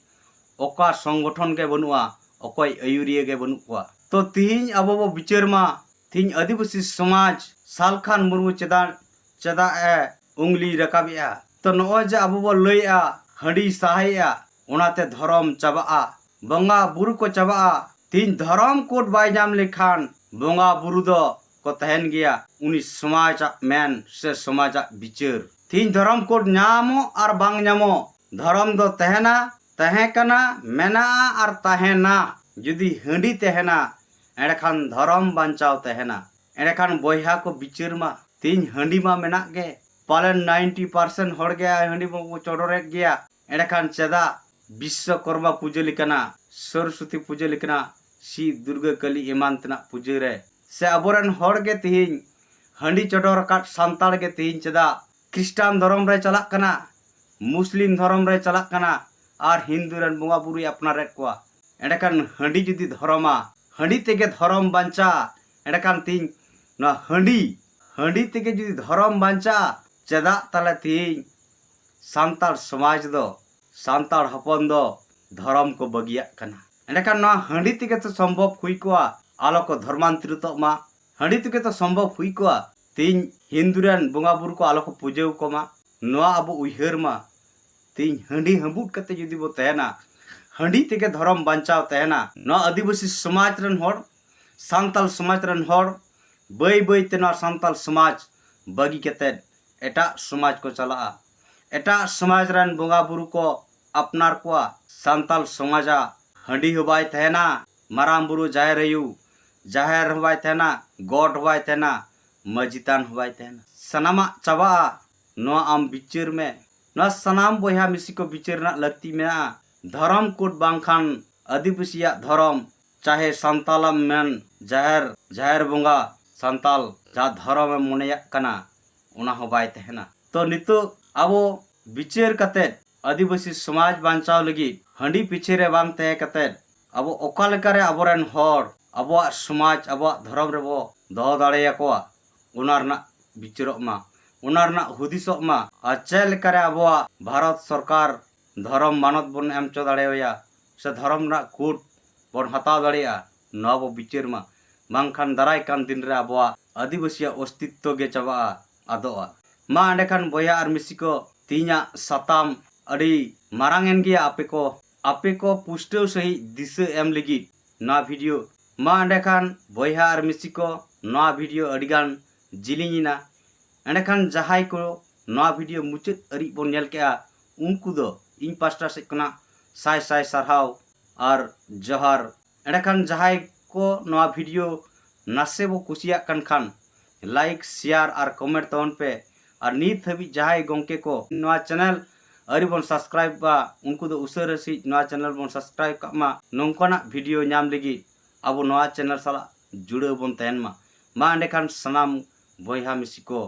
ᱚᱠᱟ ᱥᱚᱝᱜᱚᱴᱷᱚᱱ ᱜᱮ ᱵᱟᱹᱱᱩᱜᱼᱟ, ᱚᱠᱚᱭ ᱟᱹᱭᱩᱨᱤᱭᱟᱹ ᱜᱮ ᱵᱟᱹᱱᱩᱜ ᱠᱚᱣᱟ᱾ ᱛᱚ ᱛᱤᱦᱤᱧ ᱟᱵᱚ ᱵᱚ ᱵᱤᱪᱟᱹᱨ ᱢᱟ, ᱛᱤᱦᱤᱧ ᱟᱹᱫᱤᱵᱟᱹᱥᱤ ᱥᱚᱢᱟᱡᱽ ᱥᱟᱞᱠᱷᱟᱱ ᱢᱩᱨᱢᱩ ᱪᱮᱫᱟᱜ, ᱪᱮᱫᱟᱜ ᱮ ᱩᱝᱞᱤ ᱨᱟᱠᱟᱵᱮᱜᱼᱟ? ᱛᱚ ᱱᱚᱜᱼᱚᱭ ᱡᱮ ᱟᱵᱚ ᱵᱚ ᱞᱟᱹᱭᱮᱜᱼᱟ, ᱦᱟᱺᱰᱤ ᱥᱟᱦᱟᱭᱮᱜᱼᱟ, ᱚᱱᱟᱛᱮ ᱫᱷᱚᱨᱚᱢ ᱪᱟᱵᱟᱜᱼᱟ, ᱵᱚᱸᱜᱟ ᱵᱩᱨᱩ ᱠᱚ ᱪᱟᱵᱟᱜᱼᱟ᱾ ᱛᱤᱦᱤᱧ ᱫᱷᱚᱨᱚᱢ ᱠᱳᱰ ᱵᱟᱭ ᱧᱟᱢ ᱞᱮᱠᱷᱟᱱ ᱵᱚᱸᱜᱟ ᱵᱩᱨᱩ ᱫᱚ ᱠᱚ ᱛᱟᱦᱮᱱ ᱜᱮᱭᱟ᱾ ᱩᱱᱤ ᱥᱚᱢᱟᱡᱟᱜ ᱢᱮᱱ ᱥᱮ ᱥᱚᱢᱟᱡᱟᱜ ᱵᱤᱪᱟᱹᱨ, ᱛᱤᱦᱤᱧ ᱫᱷᱚᱨᱚᱢ ᱠᱳᱰ ᱧᱟᱢᱚᱜ ᱟᱨ ᱵᱟᱝ ᱧᱟᱢᱚᱜ, ᱫᱷᱚᱨᱚᱢ ᱫᱚ ᱛᱟᱦᱮᱱᱟ, ᱛᱟᱦᱮᱸ ᱠᱟᱱᱟ, ᱢᱮᱱᱟᱜᱼᱟ ᱟᱨ ᱛᱟᱦᱮᱱᱟ᱾ ᱡᱩᱫᱤ ᱦᱟᱺᱰᱤ ᱛᱟᱦᱮᱱᱟ, ᱮᱸᱰᱮᱠᱷᱟᱱ ᱫᱷᱚᱨᱚᱢ ᱵᱟᱧᱪᱟᱣ ᱛᱟᱦᱮᱱᱟ᱾ ᱮᱸᱰᱮᱠᱷᱟᱱ ᱵᱚᱭᱦᱟ ᱠᱚ ᱵᱤᱪᱟᱹᱨ ᱢᱟ, ᱛᱤᱦᱤᱧ ᱦᱟᱺᱰᱤ ᱢᱟ ᱢᱮᱱᱟᱜ ᱜᱮ, ᱯᱟᱞᱮᱱ ᱱᱟᱭᱤᱱᱴᱤ ᱯᱟᱨᱥᱮᱱᱴ ᱦᱚᱲ ᱜᱮ ᱦᱟᱺᱰᱤ ᱢᱟᱠᱚ ᱪᱚᱰᱚᱨᱮᱫ ᱜᱮᱭᱟ᱾ ᱮᱸᱰᱮᱠᱷᱟᱱ ᱪᱮᱫᱟᱜ ᱵᱤᱥᱥᱚᱠᱚᱨᱢᱟ ᱯᱩᱡᱟᱹ ᱞᱮᱠᱟᱱᱟᱜ, ᱥᱚᱨᱚᱥᱚᱛᱤ ᱯᱩᱡᱟᱹ ᱞᱮᱠᱟᱱᱟᱜ, ᱥᱤᱵ ᱫᱩᱨᱜᱟᱹ ᱠᱟᱹᱞᱤ ᱮᱢᱟᱱ ᱛᱮᱱᱟᱜ ᱯᱩᱡᱟᱹ ᱨᱮ ᱥᱮ ᱟᱵᱚᱨᱮᱱ ᱦᱚᱲ ᱜᱮ ᱛᱤᱦᱤᱧ ᱦᱟᱺᱰᱤ ᱪᱚᱰᱚᱨ ᱟᱠᱟᱫ ᱥᱟᱱᱛᱟᱲ ᱜᱮ ᱛᱤᱦᱤᱧ ᱪᱮᱫᱟᱜ ᱠᱷᱨᱤᱥᱴᱟᱱ ᱫᱷᱚᱨᱚᱢ ᱨᱮ ᱪᱟᱞᱟᱜ ᱠᱟᱱᱟ, ᱢᱩᱥᱞᱤᱢ ᱫᱷᱚᱨᱚᱢ ᱨᱮ ᱪᱟᱞᱟᱜ ᱠᱟᱱᱟ ᱟᱨ ᱦᱤᱱᱫᱩ ᱨᱮᱱ ᱵᱚᱸᱜᱟ ᱵᱩᱨᱩᱭ ᱟᱯᱱᱟᱨᱮᱫ ᱠᱚᱣᱟ? ᱮᱸᱰᱮᱠᱷᱟᱱ ᱦᱟᱺᱰᱤ ᱡᱩᱫᱤ ᱫᱷᱚᱨᱚᱢᱟ, ᱦᱟᱺᱰᱤ ᱛᱮᱜᱮ ᱫᱷᱚᱨᱚᱢ ᱵᱟᱧᱪᱟᱜᱼᱟ, ᱮᱸᱰᱮᱠᱷᱟᱱ ᱛᱤᱦᱤᱧ ᱱᱚᱣᱟ ᱦᱟᱺᱰᱤ, ᱦᱟᱺᱰᱤ ᱛᱮᱜᱮ ᱡᱩᱫᱤ ᱫᱷᱚᱨᱚᱢ ᱵᱟᱧᱪᱟᱜᱼᱟ, ᱪᱮᱫᱟᱜ ᱛᱟᱦᱞᱮ ᱛᱤᱦᱤᱧ ᱥᱟᱱᱛᱟᱲ ᱥᱚᱢᱟᱡᱽ ᱫᱚ, ᱥᱟᱱᱛᱟᱲ ᱦᱚᱯᱚᱱ ᱫᱚ ᱫᱷᱚᱨᱚᱢ ᱠᱚ ᱵᱟᱹᱜᱤᱭᱟᱜ ᱠᱟᱱᱟ? ᱮᱸᱰᱮᱠᱷᱟᱱ ᱱᱚᱣᱟ ᱦᱟᱺᱰᱤ ᱛᱮᱜᱮ ᱛᱚ ᱥᱚᱢᱵᱷᱚᱵ ᱦᱩᱭ ᱠᱚᱜᱼᱟ, ᱟᱞᱚ ᱠᱚ ᱫᱷᱚᱨᱢᱟᱱᱛᱚᱨᱤᱛᱚᱜ ᱢᱟ, ᱦᱟᱺᱰᱤ ᱛᱮᱜᱮ ᱛᱚ ᱥᱚᱢᱵᱷᱚᱵ ᱦᱩᱭ ᱠᱚᱜᱼᱟ᱾ ᱛᱮᱦᱮᱧ ᱦᱤᱱᱫᱩ ᱨᱮᱱ ᱵᱚᱸᱜᱟ ᱵᱩᱨᱩ ᱠᱚ ᱟᱞᱚ ᱠᱚ ᱯᱩᱡᱟᱹ ᱠᱚᱢᱟ, ᱱᱚᱣᱟ ᱟᱵᱚ ᱩᱭᱦᱟᱹᱨ ᱢᱟ᱾ ᱛᱮᱦᱮᱧ ᱦᱟᱺᱰᱤ ᱦᱟᱺᱵᱩᱫ ᱠᱟᱛᱮ ᱡᱩᱫᱤ ᱵᱚ ᱛᱟᱦᱮᱱᱟ, ᱦᱟᱺᱰᱤ ᱛᱮᱜᱮ ᱫᱷᱚᱨᱚᱢ ᱵᱟᱧᱪᱟᱣ ᱛᱟᱦᱮᱱᱟ, ᱱᱚᱣᱟ ᱟᱹᱫᱤᱵᱟᱹᱥᱤ ᱥᱚᱢᱟᱡᱽ ᱨᱮᱱ ᱦᱚᱲ, ᱥᱟᱱᱛᱟᱞ ᱥᱚᱢᱟᱡᱽ ᱨᱮᱱ ᱦᱚᱲ ᱵᱟᱹᱭ ᱵᱟᱹᱭ ᱛᱮ ᱱᱚᱣᱟ ᱥᱟᱱᱛᱟᱞ ᱥᱚᱢᱟᱡᱽ ᱵᱟᱹᱜᱤ ᱠᱟᱛᱮ ᱮᱴᱟᱜ ᱥᱚᱢᱟᱡᱽ ᱠᱚ ᱪᱟᱞᱟᱜᱼᱟ᱾ ᱮᱴᱟᱜ ᱥᱚᱢᱟᱡᱽ ᱨᱮᱱ ᱵᱚᱸᱜᱟ ᱵᱩᱨᱩ ᱠᱚ ᱟᱯᱱᱟᱨ ᱠᱚᱣᱟ᱾ ᱥᱟᱱᱛᱟᱞ ᱥᱚᱢᱟᱡᱟᱜ ᱦᱟᱺᱰᱤ ᱦᱚᱸ ᱵᱟᱭ ᱛᱟᱦᱮᱱᱟ, ᱢᱟᱨᱟᱝ ᱵᱩᱨᱩ, ᱡᱟᱦᱮᱨ ᱟᱭᱳ, ᱡᱟᱦᱮᱨ ᱦᱚᱸ ᱵᱟᱭ ᱛᱟᱦᱮᱱᱟ, ᱜᱚᱰ ᱦᱚᱸ ᱵᱟᱭ ᱛᱟᱦᱮᱱᱟ, ᱢᱟᱹᱡᱷᱤ ᱛᱷᱟᱱ ᱦᱚᱸ ᱵᱟᱭ ᱛᱟᱦᱮᱱᱟ᱾ ᱥᱟᱱᱟᱢᱟᱜ ᱪᱟᱵᱟᱜᱼᱟ᱾ ᱱᱚᱣᱟ ᱟᱢ ᱵᱤᱪᱟᱹᱨ ᱢᱮ᱾ ᱱᱚᱣᱟ ᱥᱟᱱᱟᱢ ᱵᱚᱭᱦᱟ ᱢᱤᱥᱤ ᱠᱚ ᱵᱤᱪᱟᱹᱨ ᱨᱮᱱᱟᱜ ᱞᱟᱹᱠᱛᱤ ᱢᱮᱱᱟᱜᱼᱟ᱾ ᱫᱷᱚᱨᱚᱢ ᱠᱳᱰ ᱵᱟᱝᱠᱷᱟᱱ ᱟᱹᱫᱤᱵᱟᱹᱥᱤᱭᱟᱜ ᱫᱷᱚᱨᱚᱢ, ᱪᱟᱦᱮ ᱥᱟᱱᱛᱟᱞᱟᱢ ᱢᱮᱱ, ᱡᱟᱦᱮᱨ, ᱡᱟᱦᱮᱨ ᱵᱚᱸᱜᱟ, ᱥᱟᱱᱛᱟᱞ ᱡᱟᱦᱟᱸ ᱫᱷᱚᱨᱚᱢᱮᱢ ᱢᱚᱱᱮᱭᱟᱜ ᱠᱟᱱᱟ, ᱚᱱᱟ ᱦᱚᱸ ᱵᱟᱭ ᱛᱟᱦᱮᱱᱟ᱾ ᱛᱚ ᱱᱤᱛᱚᱜ ᱟᱵᱚ ᱵᱤᱪᱟᱹᱨ ᱠᱟᱛᱮᱫ ᱟᱹᱫᱤᱵᱟᱹᱥᱤ ᱥᱚᱢᱟᱡᱽ ᱵᱟᱧᱪᱟᱣ ᱞᱟᱹᱜᱤᱫ ᱦᱟᱺᱰᱤ ᱯᱤᱪᱷᱟᱹ ᱨᱮ ᱵᱟᱝ ᱛᱟᱦᱮᱸ ᱠᱟᱛᱮᱫ ᱟᱵᱚ ᱚᱠᱟ ᱞᱮᱠᱟᱨᱮ ᱟᱵᱚᱨᱮᱱ ᱦᱚᱲ ᱟᱵᱚᱣᱟᱜ ᱥᱚᱢᱟᱡᱽ, ᱟᱵᱚᱣᱟᱜ ᱫᱷᱚᱨᱚᱢ ᱨᱮᱵᱚ ᱫᱚᱦᱚ ᱫᱟᱲᱮᱭᱟᱠᱚᱣᱟ, ᱚᱱᱟ ᱨᱮᱱᱟᱜ ᱵᱤᱪᱟᱹᱨᱚᱜ ᱢᱟ, ᱚᱱᱟ ᱨᱮᱱᱟᱜ ᱦᱩᱫᱤᱥᱚᱜ ᱢᱟ᱾ ᱟᱨ ᱪᱮᱫ ᱞᱮᱠᱟᱨᱮ ᱟᱵᱚᱣᱟᱜ ᱵᱷᱟᱨᱚᱛ ᱥᱚᱨᱠᱟᱨ ᱫᱷᱚᱨᱚᱢ ᱢᱟᱱᱚᱛ ᱵᱚᱱ ᱮᱢ ᱦᱚᱪᱚ ᱫᱟᱲᱮᱣᱟᱭᱟ ᱥᱮ ᱫᱷᱚᱨᱚᱢ ᱨᱮᱱᱟᱜ ᱠᱳᱰ ᱵᱚᱱ ᱦᱟᱛᱟᱣ ᱫᱟᱲᱮᱭᱟᱜᱼᱟ, ᱱᱚᱣᱟ ᱵᱚ ᱵᱤᱪᱟᱹᱨ ᱢᱟ᱾ ᱵᱟᱝᱠᱷᱟᱱ ᱫᱟᱨᱟᱭ ᱠᱟᱱ ᱫᱤᱱ ᱨᱮ ᱟᱵᱚᱣᱟᱜ ᱟᱹᱫᱤᱵᱟᱹᱥᱤᱭᱟᱜ ᱚᱥᱛᱤᱛᱛᱚ ᱜᱮ ᱪᱟᱵᱟᱜᱼᱟ, ᱟᱫᱚᱜᱼᱟ᱾ ᱢᱟ ᱮᱸᱰᱮᱠᱷᱟᱱ ᱵᱚᱭᱦᱟ ᱟᱨ ᱢᱤᱥᱤ ᱠᱚ, ᱛᱮᱦᱮᱧᱟᱜ ᱥᱟᱛᱟᱢ ᱟᱹᱰᱤ ᱢᱟᱨᱟᱝ ᱮᱱ ᱜᱮᱭᱟ᱾ ᱟᱯᱮ ᱠᱚ, ᱟᱯᱮ ᱠᱚ ᱯᱩᱥᱴᱟᱹᱣ ᱥᱟᱺᱦᱤᱡ ᱫᱤᱥᱟᱹ ᱮᱢ ᱞᱟᱹᱜᱤᱫ ᱱᱚᱣᱟ ᱵᱷᱤᱰᱤᱭᱳ᱾ ᱢᱟ ᱮᱸᱰᱮᱠᱷᱟᱱ ᱵᱚᱭᱦᱟ ᱟᱨ ᱢᱤᱥᱤ ᱠᱚ, ᱱᱚᱣᱟ ᱵᱷᱤᱰᱤᱭᱳ ᱟᱹᱰᱤᱜᱟᱱ ᱡᱤᱞᱤᱧ ᱮᱱᱟ᱾ ᱮᱸᱰᱮᱠᱷᱟᱱ ᱡᱟᱦᱟᱸᱭ ᱠᱚ ᱱᱚᱣᱟ ᱵᱷᱤᱰᱤᱭᱳ ᱢᱩᱪᱟᱹᱫ ᱟᱹᱨᱤᱡ ᱵᱚᱱ ᱧᱮᱞ ᱠᱮᱜᱼᱟ, ᱩᱱᱠᱩ ᱫᱚ ᱤᱧ ᱯᱟᱥᱴᱟ ᱥᱮᱫ ᱠᱷᱚᱱᱟᱜ ᱥᱟᱭ ᱥᱟᱭ ᱥᱟᱨᱦᱟᱣ ᱟᱨ ᱡᱚᱦᱟᱨ᱾ ᱮᱸᱰᱮᱠᱷᱟᱱ ᱡᱟᱦᱟᱸᱭ ᱠᱚ ᱱᱚᱣᱟ ᱵᱷᱤᱰᱤᱭᱳ ᱱᱟᱥᱮ ᱵᱚ ᱠᱩᱥᱤᱭᱟᱜ ᱠᱟᱱ ᱠᱷᱟᱱ, ᱞᱟᱭᱤᱠ, ᱥᱮᱭᱟᱨ ᱟᱨ ᱠᱚᱢᱮᱱᱴ ᱛᱟᱵᱚᱱ ᱯᱮ᱾ ᱟᱨ ᱱᱤᱛ ᱦᱟᱹᱵᱤᱡ ᱡᱟᱦᱟᱸᱭ ᱜᱚᱢᱠᱮ ᱠᱚ ᱱᱚᱣᱟ ᱪᱮᱱᱮᱞ ᱟᱹᱣᱨᱤ ᱵᱚᱱ ᱥᱟᱵᱥᱠᱨᱟᱭᱤᱵᱟ, ᱩᱱᱠᱩ ᱫᱚ ᱩᱥᱟᱹᱨᱟ ᱥᱟᱺᱦᱤᱡ ᱱᱚᱣᱟ ᱪᱮᱱᱮᱞ ᱵᱚᱱ ᱥᱟᱵᱥᱠᱨᱟᱭᱤᱵ ᱠᱟᱜ ᱢᱟ᱾ ᱱᱚᱝᱠᱟᱱᱟᱜ ᱵᱷᱤᱰᱤᱭᱳ ᱧᱟᱢ ᱞᱟᱹᱜᱤᱫ ᱟᱵᱚ ᱱᱚᱣᱟ ᱪᱮᱱᱮᱞ ᱥᱟᱞᱟᱜ ᱡᱩᱲᱟᱹᱣ ᱵᱚᱱ ᱛᱟᱦᱮᱱ ᱢᱟ᱾ ᱢᱟ ᱮᱸᱰᱮᱠᱷᱟᱱ ᱥᱟᱱᱟᱢ ᱵᱚᱭᱦᱟ ᱢᱤᱥᱤ ᱠᱚ,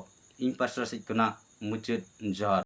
ᱤᱧ ᱯᱟᱥᱴᱟ ᱥᱮᱫ ᱠᱷᱚᱱᱟᱜ ᱢᱩᱪᱟᱹᱫ ᱡᱚᱦᱟᱨ᱾